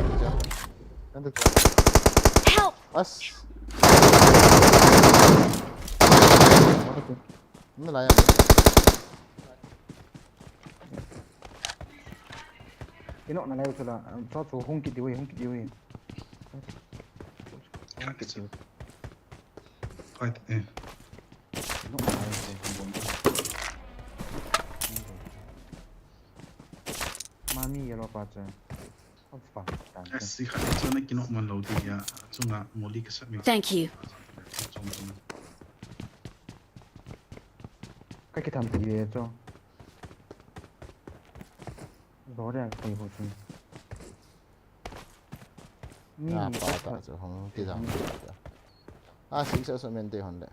ta, chian ta. Kan ta, chian ta. Help! As. Ano la yan? Ino na lai chula, cho cho hung kit diu, hung kit diu. Kati sa. Fight eh. Ino na lai chula. Mami yellow pa cha. Opa. Asi khat chu na kinok man lo ti ya. Chunga moli ka sat mi. Thank you. Ka kitham ti ve cho. Lo re kai ho chu. Ni Na ni pa ta chu hong ti jang. Ah, six sa men te hon le.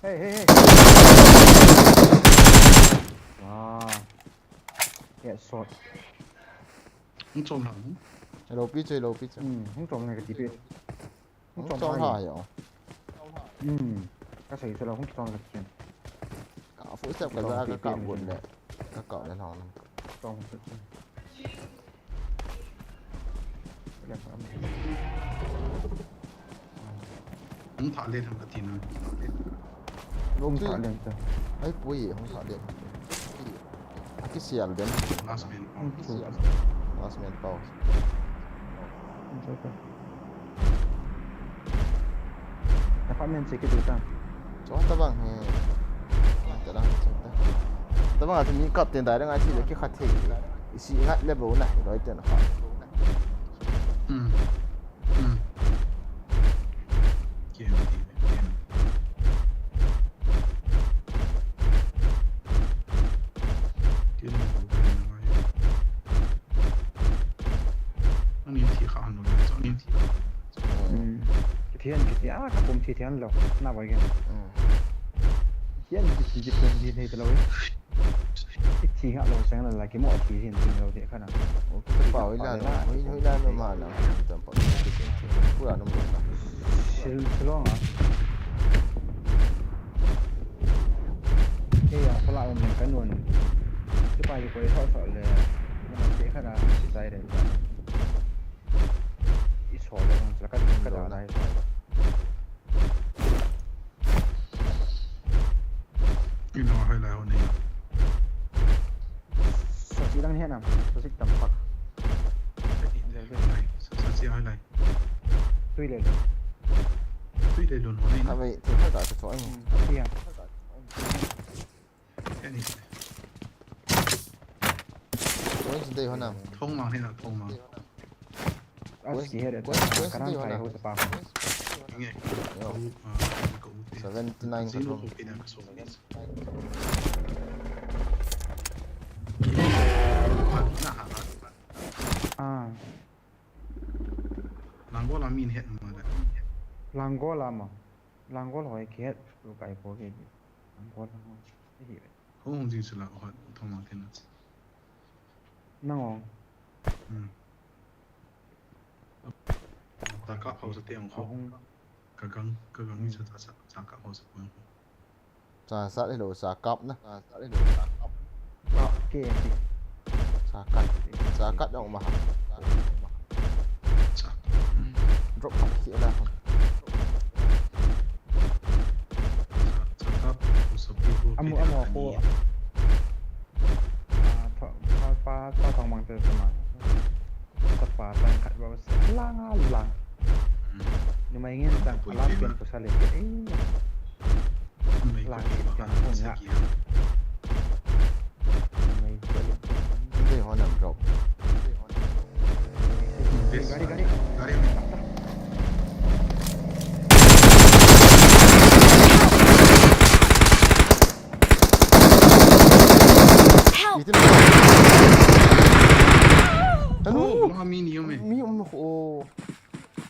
Hey, hey, hey. Wow. Yeah, shot. Hung chom ha. Lo pi chu, lo pi chu. Hmm, hung chom na ka ti pe. Hung chom ha yo. Hmm. Ka sei chu lo hung chom ka ti. Ka full step ka ja ka ka bun le. Ka ka le hong. Chom. Hung tha le thang ka ti na. Lo Hung pi. tha le ta. Ai pui hung tha le. Aki sial den. Last man. Hung chu. Last man pau. Hung chu ta. Na pa men che ki tu ta. Cho ta bang he. Ta lang chang ta. Ta bang a mi kap ten dai dang a chi le ki khat he. Isi ngat le bo na. Loi ten ha. Hmm. Hmm. Kian ti. Kian. Kian. Ani thi kha anu. Ani thi. Hmm. Ki thian ki ti a ka pum thi thian lo. Na bai gen. Thian ki thi ki pum thi thei ta lo. Ki thi ha lo sang la la ki mo thi thian thi lo thi kha na. O ki pa oi la no, oi oi la no ma na. Tam pa. Pura no ma. Sil silong a. Ke ya pala um len kan un. Ki pa ki ko so so le. Mo thi kha na si sai le. I so lo ka ka ka da na i so. Ino hai lai ho ni. Sa chi dang he na. Sa chi tam pak. Sa chi hai lai. Tui le lo. Tui le lo no ni. Ka mai te ka ka cho ai. Tia. Ani. Oi, dei ho na. Thong ma ni na thong ma. Asi he de. Quest, quest Karan dei ho kai na. Ho ta pa. Nge. Yo. Ko u. Ah, ko u. Seventy nine Sino ka ko pina ka so. Ah. Langol a min het ma da. Langol a ma. Langol hoi ki het. Lu kai ko ke. Langol ho. Hi. Hong jing sila ho thong ma tin. Nang ong. Hmm. Ta ka hausa te ang ho. Hong. Ka gang, ka gang ni sa ta sa, ta ka hausa ko ang ho. Sa sa le lo sa kap na. Sa sa le lo. Kap ke ti. Sa kat. Sa kat dong ma. Sa. Drop pa ki la. Sa ka hausa pi ho. Amu amu ko. Ah, pa pa pa thong mang te ma. Sa pa tan kat ba sa. Lang a lang. Ni mai ngen tang. Ala pian ko sa le. Eh. Lang ki pian ko nga. Ni mai ko le. Dei ho na drop. Gari, gari. Help! Itin. Anu. Mami ni yo me. Mi um ko.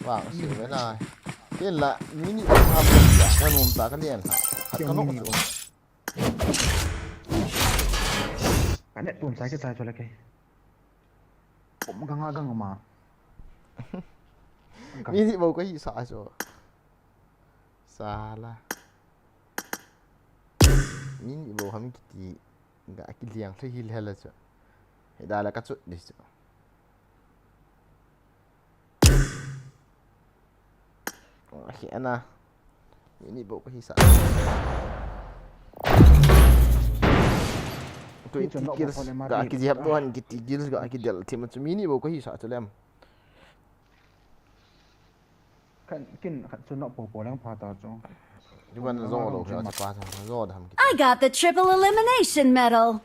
Vang si ve na. Ken la, mini ha po ya, ka nom ta ka lian ha. Khat ka nok chu. Ka net tum sai ke sai chu le ke. Pom ka nga ka nga ma. Mini bo ka hi sa chu. Sala. Mini bo ham kiti. Ga ki liang thei hi le la chu. He da la ka chu di chu. Hi ana. Mini bo ka hi sa. Twenty kills. Ga ki jihap do han kiti kills ga ki del thim chu mini bo ka hi sa chu lem. Kan kin khat chu nok po po lang pha ta chu. Di ban zo lo kha chu pa chu zo dam ki. I got the triple elimination medal.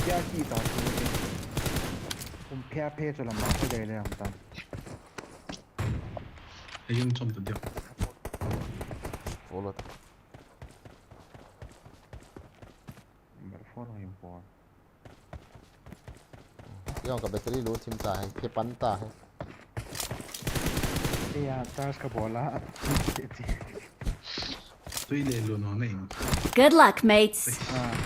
Kya ki ta chu. Kum phia phe chu lam ma phe dai le am ta. Ayung chom tu dia. Follow. Number four ayung po. Yong ka battery low thim ta hai, phe pan ta hai. Te ya charge ka bola. Tui le lo no nei. Good luck, mates. Ah.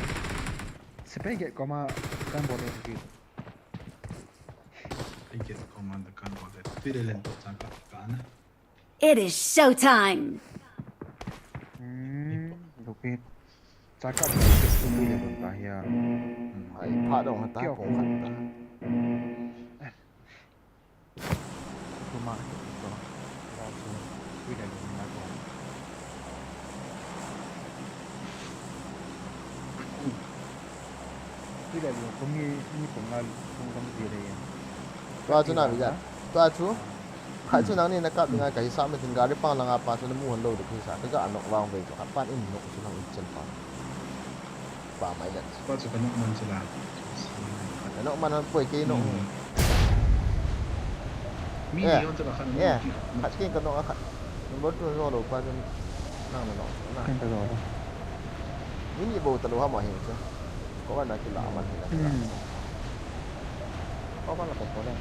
Sepai get koma kan bola ki. Sepai get koma kan bola. Tui le len to chang ka ka na. It is showtime. Hmm, lupit. Chakap na ikit sumi le ta hiya. Ai, pha dong ta ko khat ta. Tuma to. Ra su. Wi le na ko. Wi le ko mi ni ko ngal ko kam di le. Tua chu na mi ja. Tua chu. Khat chu nangni na kap dinga ka hisap metin gari pang langa pa chu na mu hon lou ding ka hisap, ka ga nok vang vei chu khat pan in nok chu nang in chen pa. Pa mai dan. Pa chu ka nok man chu la. Ka nok man han poi kei nok. Hmm. Mi ni yon chu la khat nok. Khat kei ka nok a khat. Number two zo lou pa chu nang na nok. Nang. Kei ka zo lou. Mi ni bo ta lou ha ma hin chu. Ko ban na ki la man hin la. Hmm. Ko ban la ko ko le.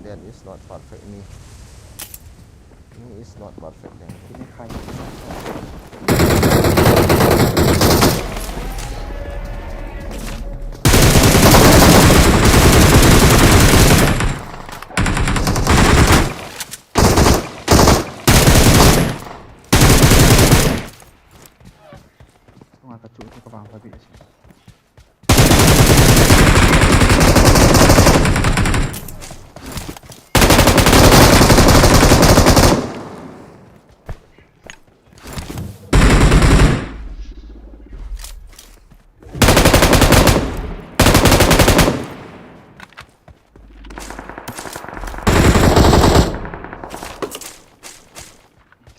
That is not perfect me. Me is not perfect then. Tunga ka chu ka bang ka bi.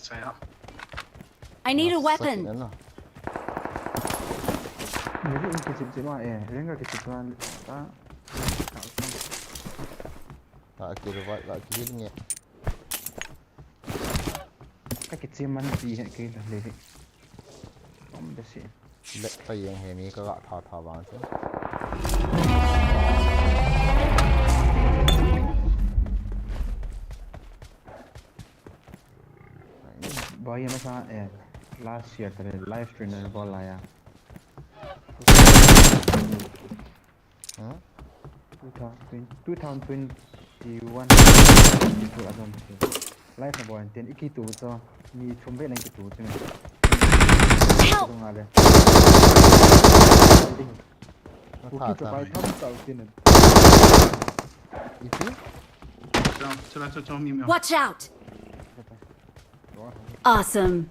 Saya. I need a weapon. Nasa kina na. Nasa in kichip chip ma eh. Renga kichip ma ta. Ta kiri wa, ta kiri nge. Ka kichip man ti he ke la le. Om da si. Lek pa yeng he mi ka ga tha tha bang chu. Boy, ye masa, eh, last year, tare live stream na bol la ya. Hmm? Two thousand twenty, two thousand twenty-one, twenty-two a dom. Live na bol ten, iki tu cho, ni chum ve lang ki tu cho. Help! Tung ale. Ding. Tha, tha. Pai tham tau tin. Ipi? Chalo, chalo, chalo, chalo, mi, mi. Watch out! Awesome.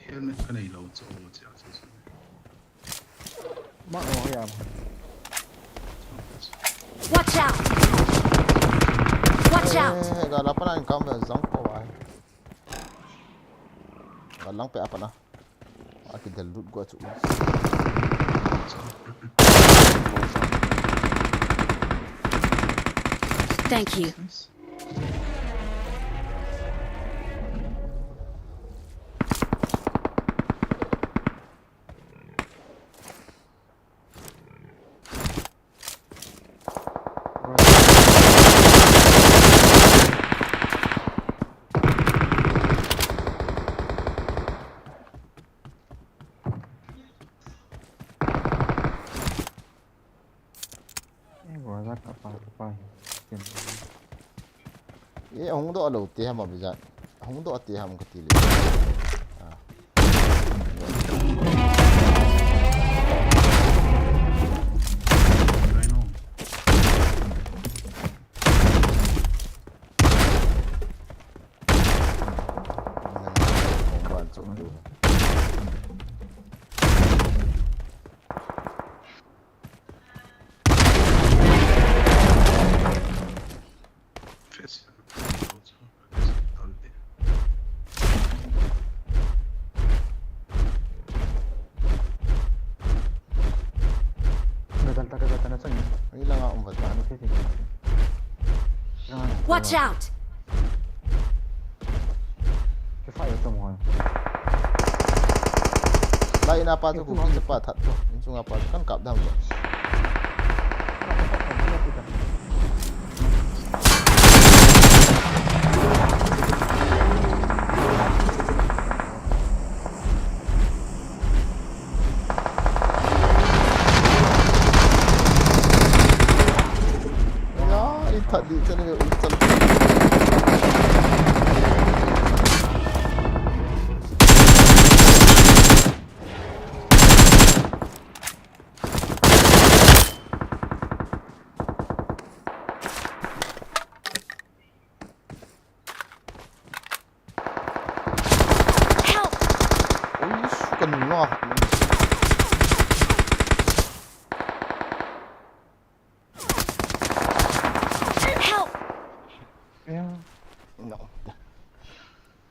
Helmet ka nei lou chu, chu, chu. Ma o ya. Watch out! Watch out! Eh, ga la pa na kam zang ko ai. Ga lang pe apa na. Aki del lut go chu. Thank you. Pai. Ken. Ye, hung doh lou te ham abijat. Hung doh te ham kati le. Ah. Watch out! Lai na pa tu ku kin pa that tu. Insung apa tu kan kap dam tu.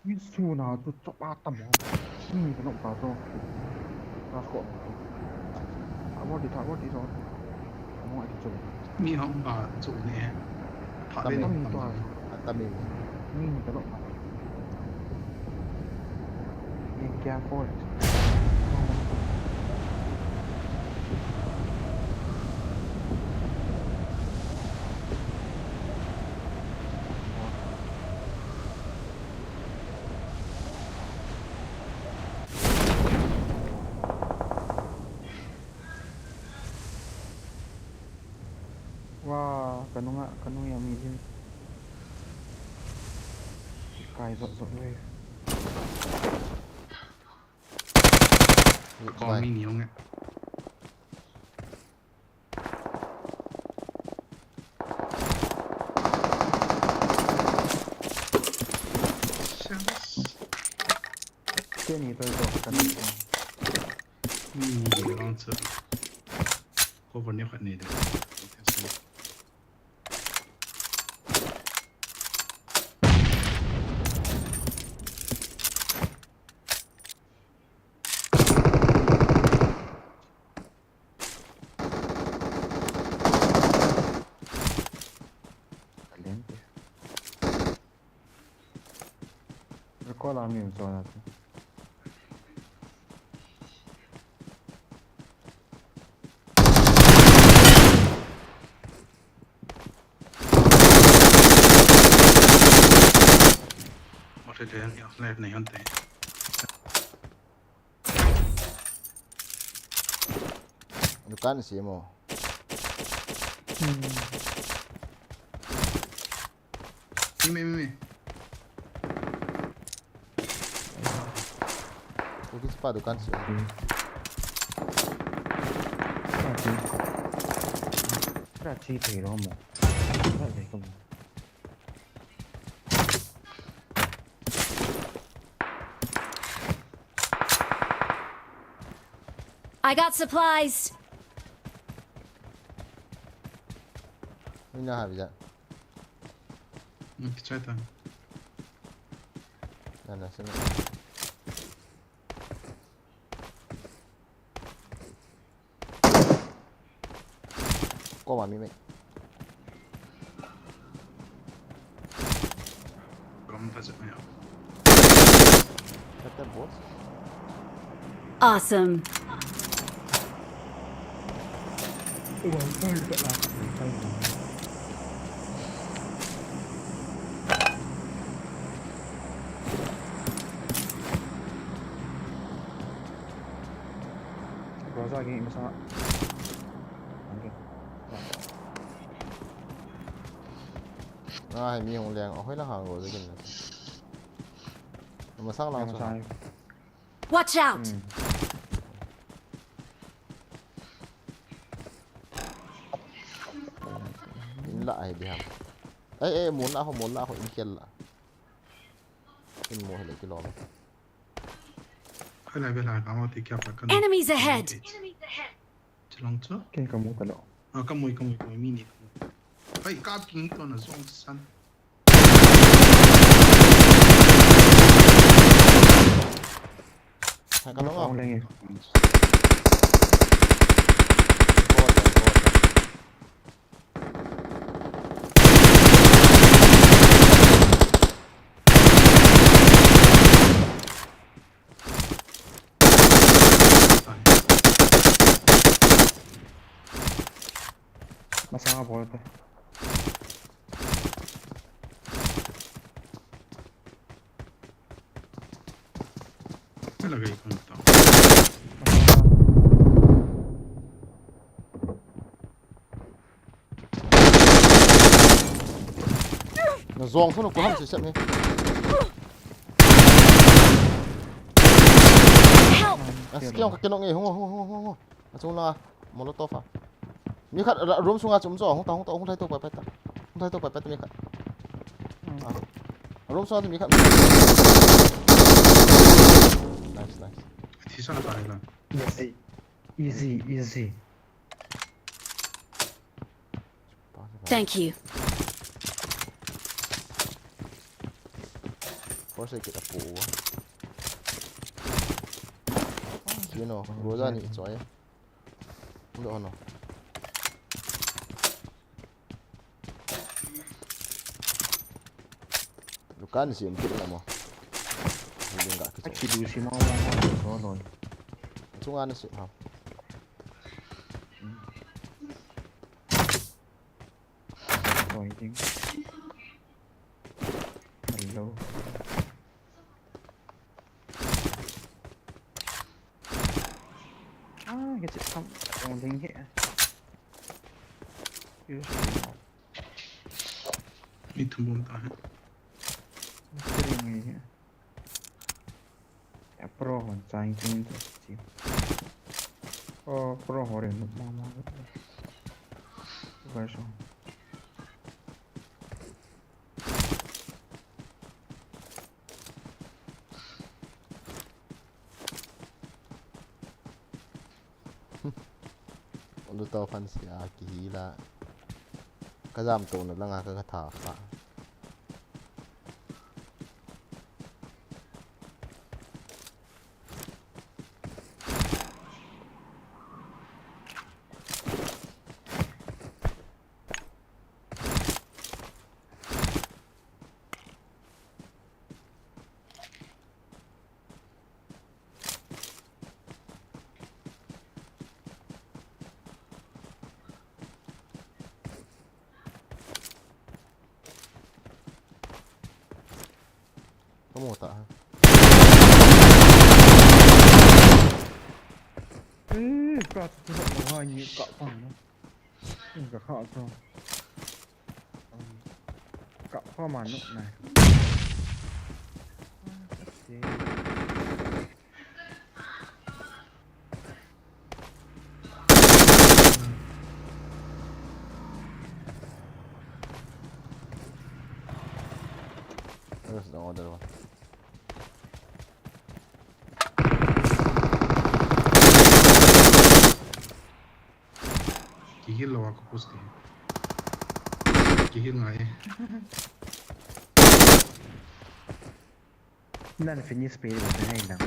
Ni su na tu chop a tam ho. Ni ka nok ta to. Ka ko. A bo di ta bo di to. Mo ai chu. Mi hong ba chu ne. Tha le tam to. Tam mi. Ni ka nok. Ni kya ko. Wa, kanunga, kanunga mi jin. Kai zot zot le. Ko mi ni ong e. Keni to to ka ni. Ni ni ong chu. Ko ko ni khat ni de. Excelente. Record a mi um so na. Mate te ya, live nahi hon te. Dukan si mo. Hmm. Imi, imi. Ko kisi pa dukan si. Hmm. Kati. Kati thei lo mo. Kati thei lo mo. I got supplies. Ina ha bija. Hmm, kichai ta. Na na sini. Koma mi mai. Kata boss. Awesome. Rosa lagi masa. Okay. Ai, mi hung leng, ahoi lang hang go, jagin na. Masang lang. Masang. Watch out! Hmm. In la ai di ham. Ai, ai, mun la ho, mun la ho, in kel la. In mo hele kilom. Hai lai ve lai, ka mo ti kya pa kan. Enemies ahead! Chalong chu. Ken ka mu ta lo. Ah, ka mu, ka mu, ka mu, mi ni ka mu. Hai, kap king to na zong san. Hai, ka long. Long leng e. Masanga bol te. Talaga ikaw na tao. Na zong thon ko ham si sep ni. Help! Na skill ka kinong e, hung, hung, hung, hung, hung. Achung langa Molotov a. Mi khat room sunga chu um chu, hung ta, hung ta, hung thai to pai pai ta. Hung thai to pai pai ta mi khat. Hmm. Ah. Room sunga chu mi khat. Nice, nice. Thi sa na ta la. Yes. Easy, easy. Thank you. Force kita po. You know, Rosa ni choi. Ando ano. Dukan si empty na mo. Hindi nga kita. Aki du si mo mo mo so no. Chunga na si ha. Pointing. Hello. Ah, get it from. Don't think here. Use. Need to move that. Sitting here. Pro hon chang chang to chi. Oh, pro ho re ma ma. Version. Olu to fan sia kihila. Ka jam to na langa ka ka tha kha. Kamu tak? Eh, kat tu ha ni kat pang na. Ni kat ha tu. Kat ha ma nu na. Ah, kasi. There's no other one. Kihil lo ako post eh. Kihil nga eh. Nan finish pe na hai lang.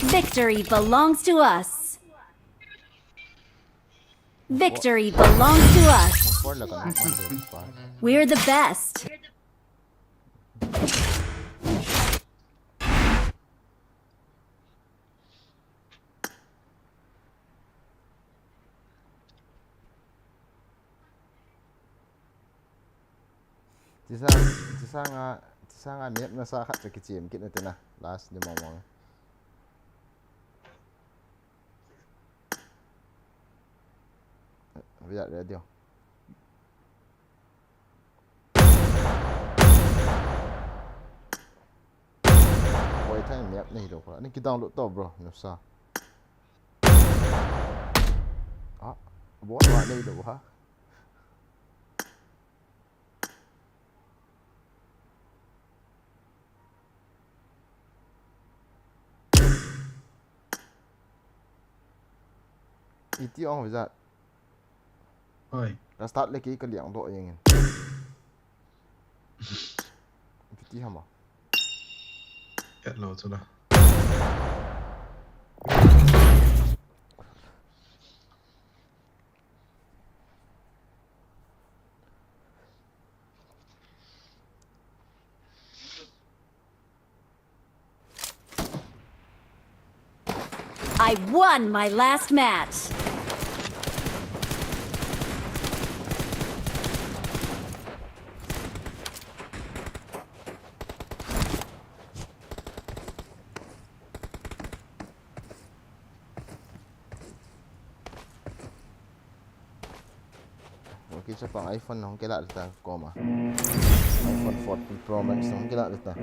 Victory belongs to us. Victory belongs to us. We're the best. Chisanga, chisanga, chisanga map nasa khat cha kichem kit na tina. Last ni mong mong. Via radio. Boy thai map nei lo ko. Ani ki download to bro, nusa. Ah, boy wa nei lo ha. Iti ong vizat. Oi. Ka start le kei ka liang doh jeng in. Iti hama. Ket lo chu la. I won my last match. Okay, chapang iPhone nong kila ta koma. iPhone fourteen Pro Max nong kila ta.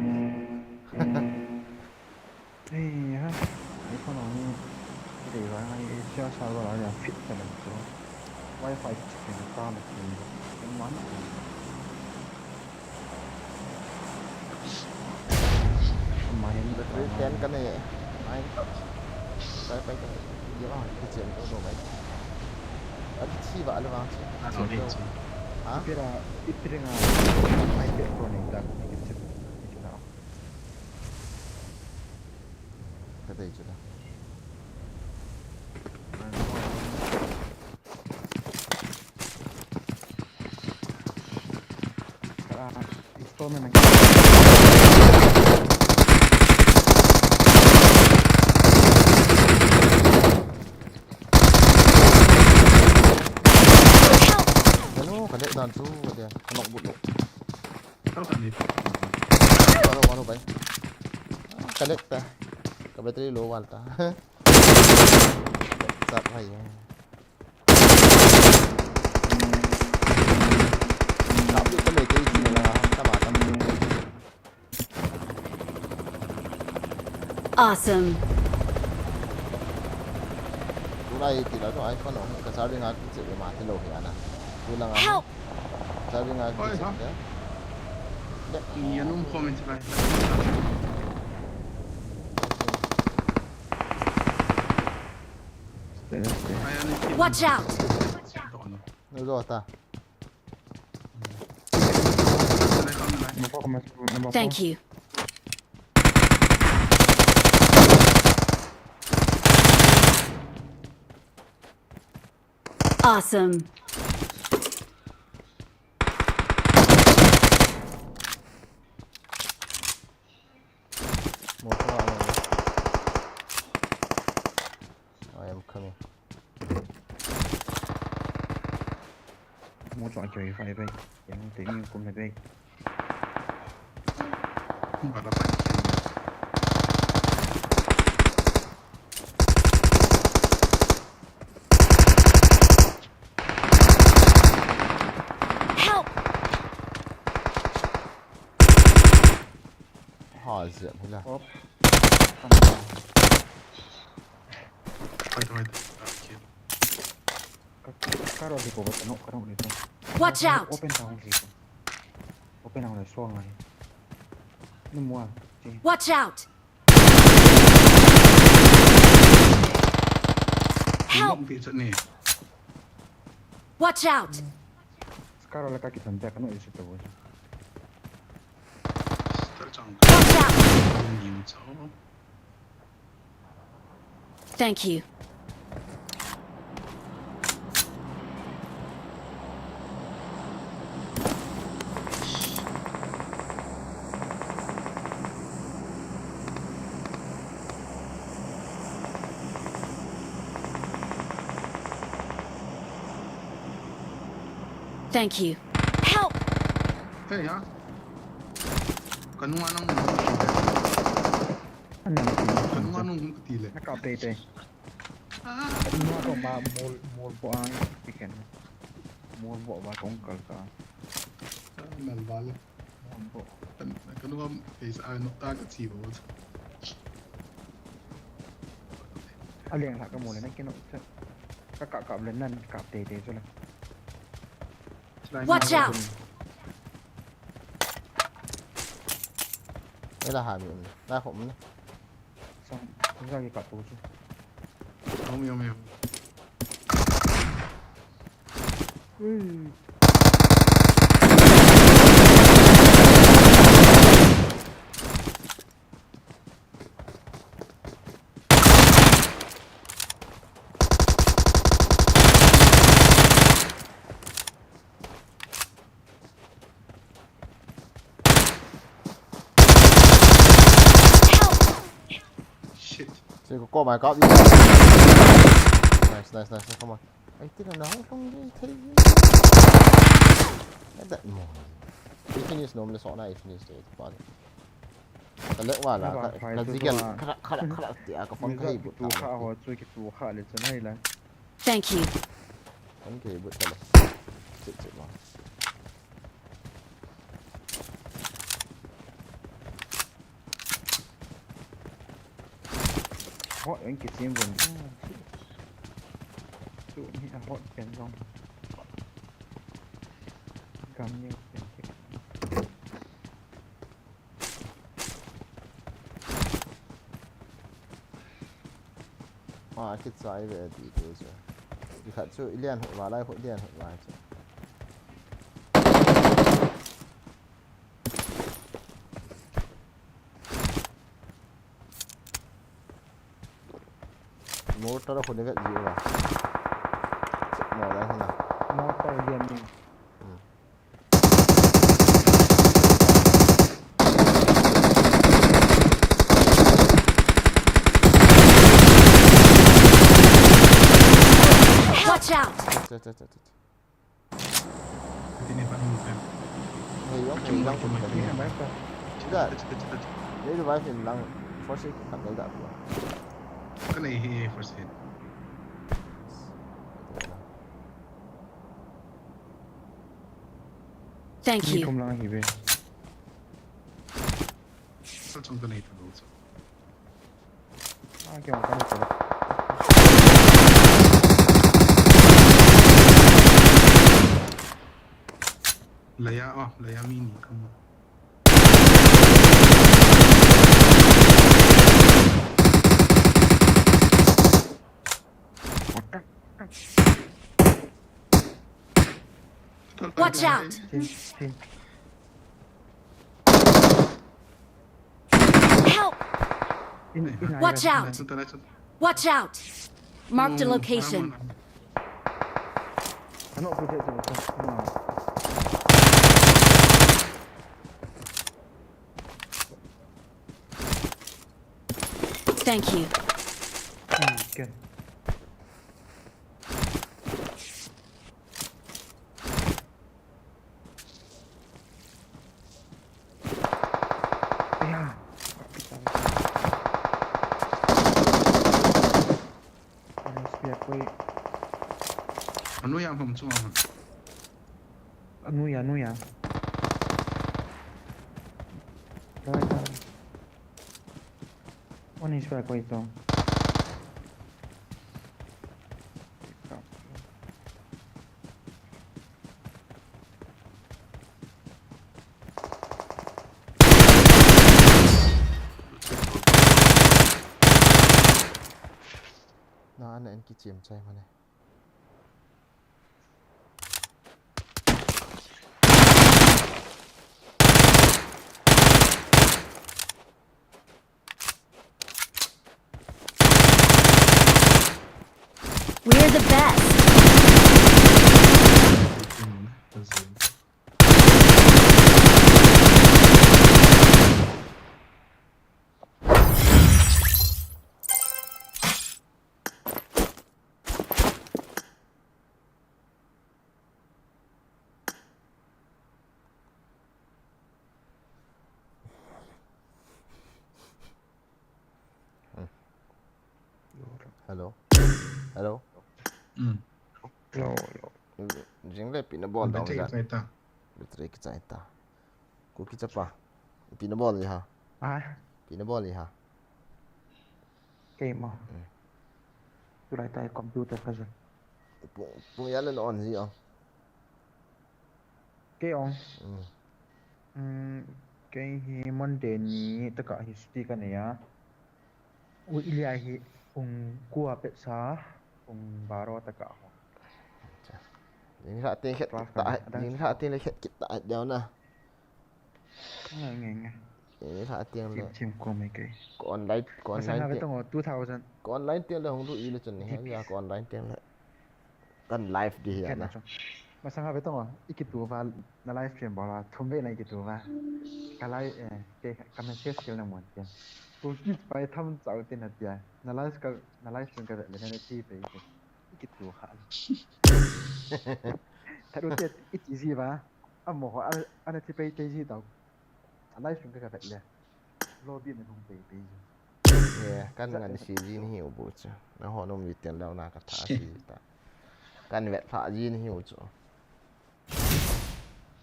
Ei ha. iPhone nong ni. Dei va ngai Asia server a fit ta lang to. Wi-Fi chicken ta na kin. Kin man. Battery ten ka nei. Nine. Pai, pai, pai. Ye ba, ki chen to do mai. Abi chi ba le ba chi. Ha? Ipira, ipira nga, ipira nga, iPad Pro nei ta. Ki chen. Ki chen. Ka dei chu da. Hello, ka dek dan chu, ka dek, ka nok but lo. Kal kan ni. Walo, walo, bai. Ka dek ta. Ka battery low wal ta. Sat hai. Awesome. Tulai ti la to iPhone ho ka charging a ki che ma ti lo hi ana. Tulai nga. Help! Charging a ki che. Ni anum comment lai. Watch out! Nuzota. Thank you. Awesome. I am coming. Mo chua choi fai bai. Yang te ni kum le bai. Help! Ha, zep hila. Op. Wait, wait. Okay. Ka, ka ro di ko ba no, ka ro di ko. Watch out! Open down di ko. Open down le so ngai. Ni mo a. Watch out! Help! Watch out! Ka ro le ka ki san te ka no isi to bo. Watch out! Thank you. Thank you. Help! Hey, ha? Ka nunga nang. Ka nunga nang ka ti le. Na ka pe pe. Ah. Ka nunga ko ma mol, mol po ang chicken. Mo bo ba kong kal ka. Mal ba le. Mo bo. Kan, kan wa face a no ta ka chi bo. A leng la ka mo le na ke no. Ka ka ka le nan ka te te so le. Watch out! Ei la ha mi um. La khom ne. Sang, sang ki ka tu chu. Om, om, om. Ui. Shit. Che ko, ko mai ka. Nice, nice, nice. Come on. Ai, tira na hong long ye thei. That mo. I finish nom le so na, I finish de pa. Ka lek wa la, ka, ka zigel, ka, ka, ka, ka, tia, ka phone ka hi but ta. Thank you. Phone ka hi but ta le. Chit, chit ma. Hot, ang kisim ven. Chu ni a hot pen jong. Gam ni pen. Ah, kit sa i ve ti tu chu. I khat chu i lian hot va lai, hot lian hot va chu. Mortar hot ni ve ji va. Mo lai hot na. Mortar lian ni. Hmm. Watch out! Hey, okay, lang. Sida. Nei revive in lang. First aid khat nei da. Ka nei hi first aid. Thank you. Kom lang hi be. Sa chung ka nei ta lo sa. Ah, kya kar ko. Laya, oh, laya mini, come on. Watch out! Help! Watch out! Watch out! Marked a location. Thank you. Anu ya, bom chung a. Anu ya, anu ya. One H P koi to. Na, na en kichim chai mane. We're the best. Hello. Hello. Mm. Hello, hello. Jing le pi na bol dong. Battery kichai ta. Battery kichai ta. Kuki chapa. Pi na bol ji ha. Ai. Pi na bol ji ha. Kei mo. Hmm. Tulai tai computer ka jin. Pung, pung ya le na on ji o. Kei ong. Hmm. Hmm, kei hi Monday ni taka hi chuti ka nei a. U ilia hi pung kua pet sa, pung baro taka ho. Acha. Jing le ha teng khet kit ta, jing le ha teng le khet kit ta deu na. Nge, nge, nge. Jing le ha teng le. Chim, chim ko mai kei. Ko online, ko online teng. Masang ha ve tong o, two thousand. Ko online teng le hung lu i le chun ni, ya ko online teng le. Kan live di hi ana. Masang ha ve tong o, i kitu va, na live stream bol a, thum ve na i kitu va. Ka live, eh, ke, ka message kil na mon ke. Ku ki pai tham chau tin a tia. Na live ka, na live stream ka ve le na ti pe ke. I kitu ha. Tharu te, i ti ji va. Amo ho, a, ana ti pe te ji tau. A live stream ka ka ve le. Lobby na hung pe pe ji. Yeah, kan ngan si ji ni hiu bu chu. Na ho nom vi tian leu na ka tha si ta. Kan vet pha ji ni hiu chu.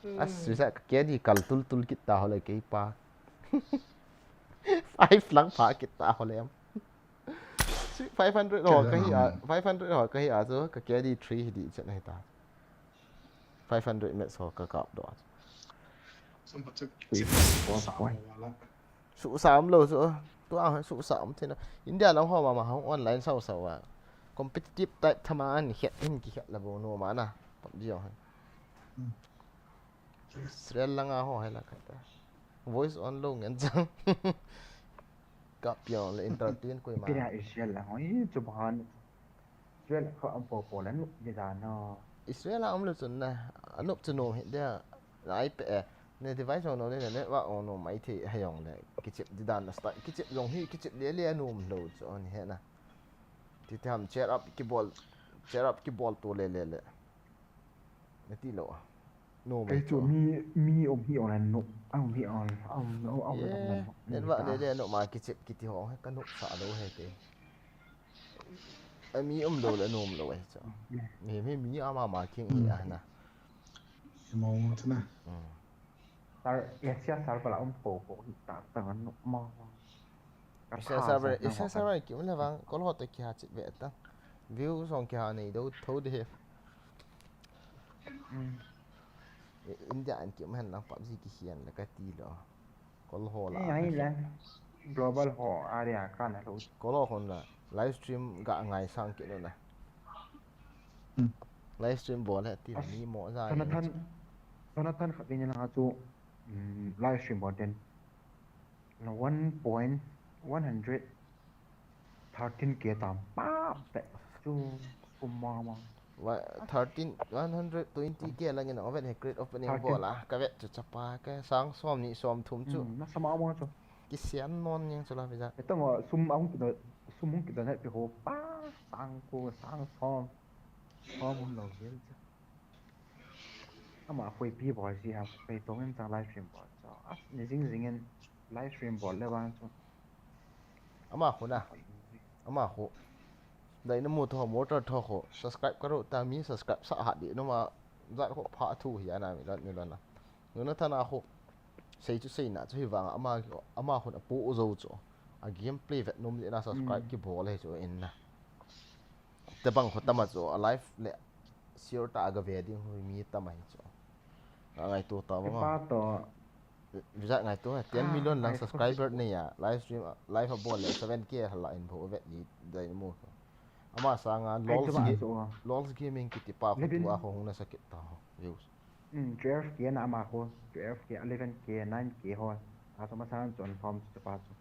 Hmm. As, sisa ka ke di kal tul tul kit ta ho le kei pa. Five lang pha kit ta ho le am. Si, five hundred ho ka hi a, five hundred ho ka hi a chu, ka ke di three hi di chen hi ta. Five hundred match ho ka kap do. Sum pa chu. Ui, sum pa chu. Suhsa um lou chu. Tua suhsa um thei na. India lang ho mama hung online sau sau a. Competitive type thama an khet in ki khet la bo no ma na. PUBG ho. Hmm. Israel lang a ho hai la khat ta. Voice on lou ngen chang. Kap piang le entertain koi ma. Pina Israel lang ho. Ih, chu bahan. Israel kha um po po la nup di dan a. Israel a um le chun na, a nup chu nom hi dia, na ai pe e, na device jong nom le, na network jong nom mai thei, hei jong le, kichep di dan a start, kichep jong hi, kichep le le a nom lou chu, ni he na. Ti ti ham cheer up kibol, cheer up kibol to le le le. Na ti lou a. Nom mai chu. Kei chu mi, mi um hi ong le nup, a um hi ong, a um, a um, a um, a um, a um. Network le le a nup ma kichep kiti ho, he ka nup sa lou he te. A mi um lou le, a nom lou ahi chu. Yeah. Mi, mi, mi ama ma king hi a na. Mo chu na. Mm. Sar, Asia server la um po po hi ta, ta ngan ma. Asia server, Asia server ki um le vang, kol ho te ki ha chit ve ta. View song ki ha nei do tho de he. Mm. India an ki um hen lang PUBG ki hian le ka ti lo. Kol ho la. Eh, ai la. Global ho area ka na lo. Kol ho hon la. Live stream ga ngai sang ki lo na. Hmm. Live stream bol he ti la ni mo za. Jonathan, Jonathan khat ni la chu, mm, live stream bol den. La one point one hundred thirteen K tam pa pe chu kum ma ma. Wa-, thirteen, one hundred twenty K lang in oven he crate opening bol a, ka vet chu chapa ka sang som ni som thum chu. Hmm, na sama mo chu. Kisian non ning chu la visa. Etong sum ahung kido, sum hung kido na pe ho pa sang ko sang som. Som hung lo vel chu. Ama khoipi bol si ha, khoitong in chang live stream bol chu. A, ni jing jing in live stream bol le vang chu. Ama khu na. Ama khu. Dai na mu tho, motor tho khu. Subscribe karo ta mi subscribe sa ha di no ma. Zat khu pha thu hi ana mi lat mi lana. Nuna thana khu. Sei chu sei na chu hi vang ama, ama khu na pu u zo chu. A gameplay vet nom le na subscribe ki bol he chu in na. Te bang khu tama chu a live le sure ta ga ve ding hui mi tama hi chu. Ka ngaito ta ma. Kipa to. Visa ngaito ha, ten million lang subscriber nei a, live stream, live a bol le seven K hala in bol vet ni dai mu. Ama sanga lols, lols gaming kiti pa khu tu a khu hung na sakit ta ho. Views. Mm, twelve K na ama khu, twelve K, eleven K, nine K ho. A chu masang chun form chu pa chu.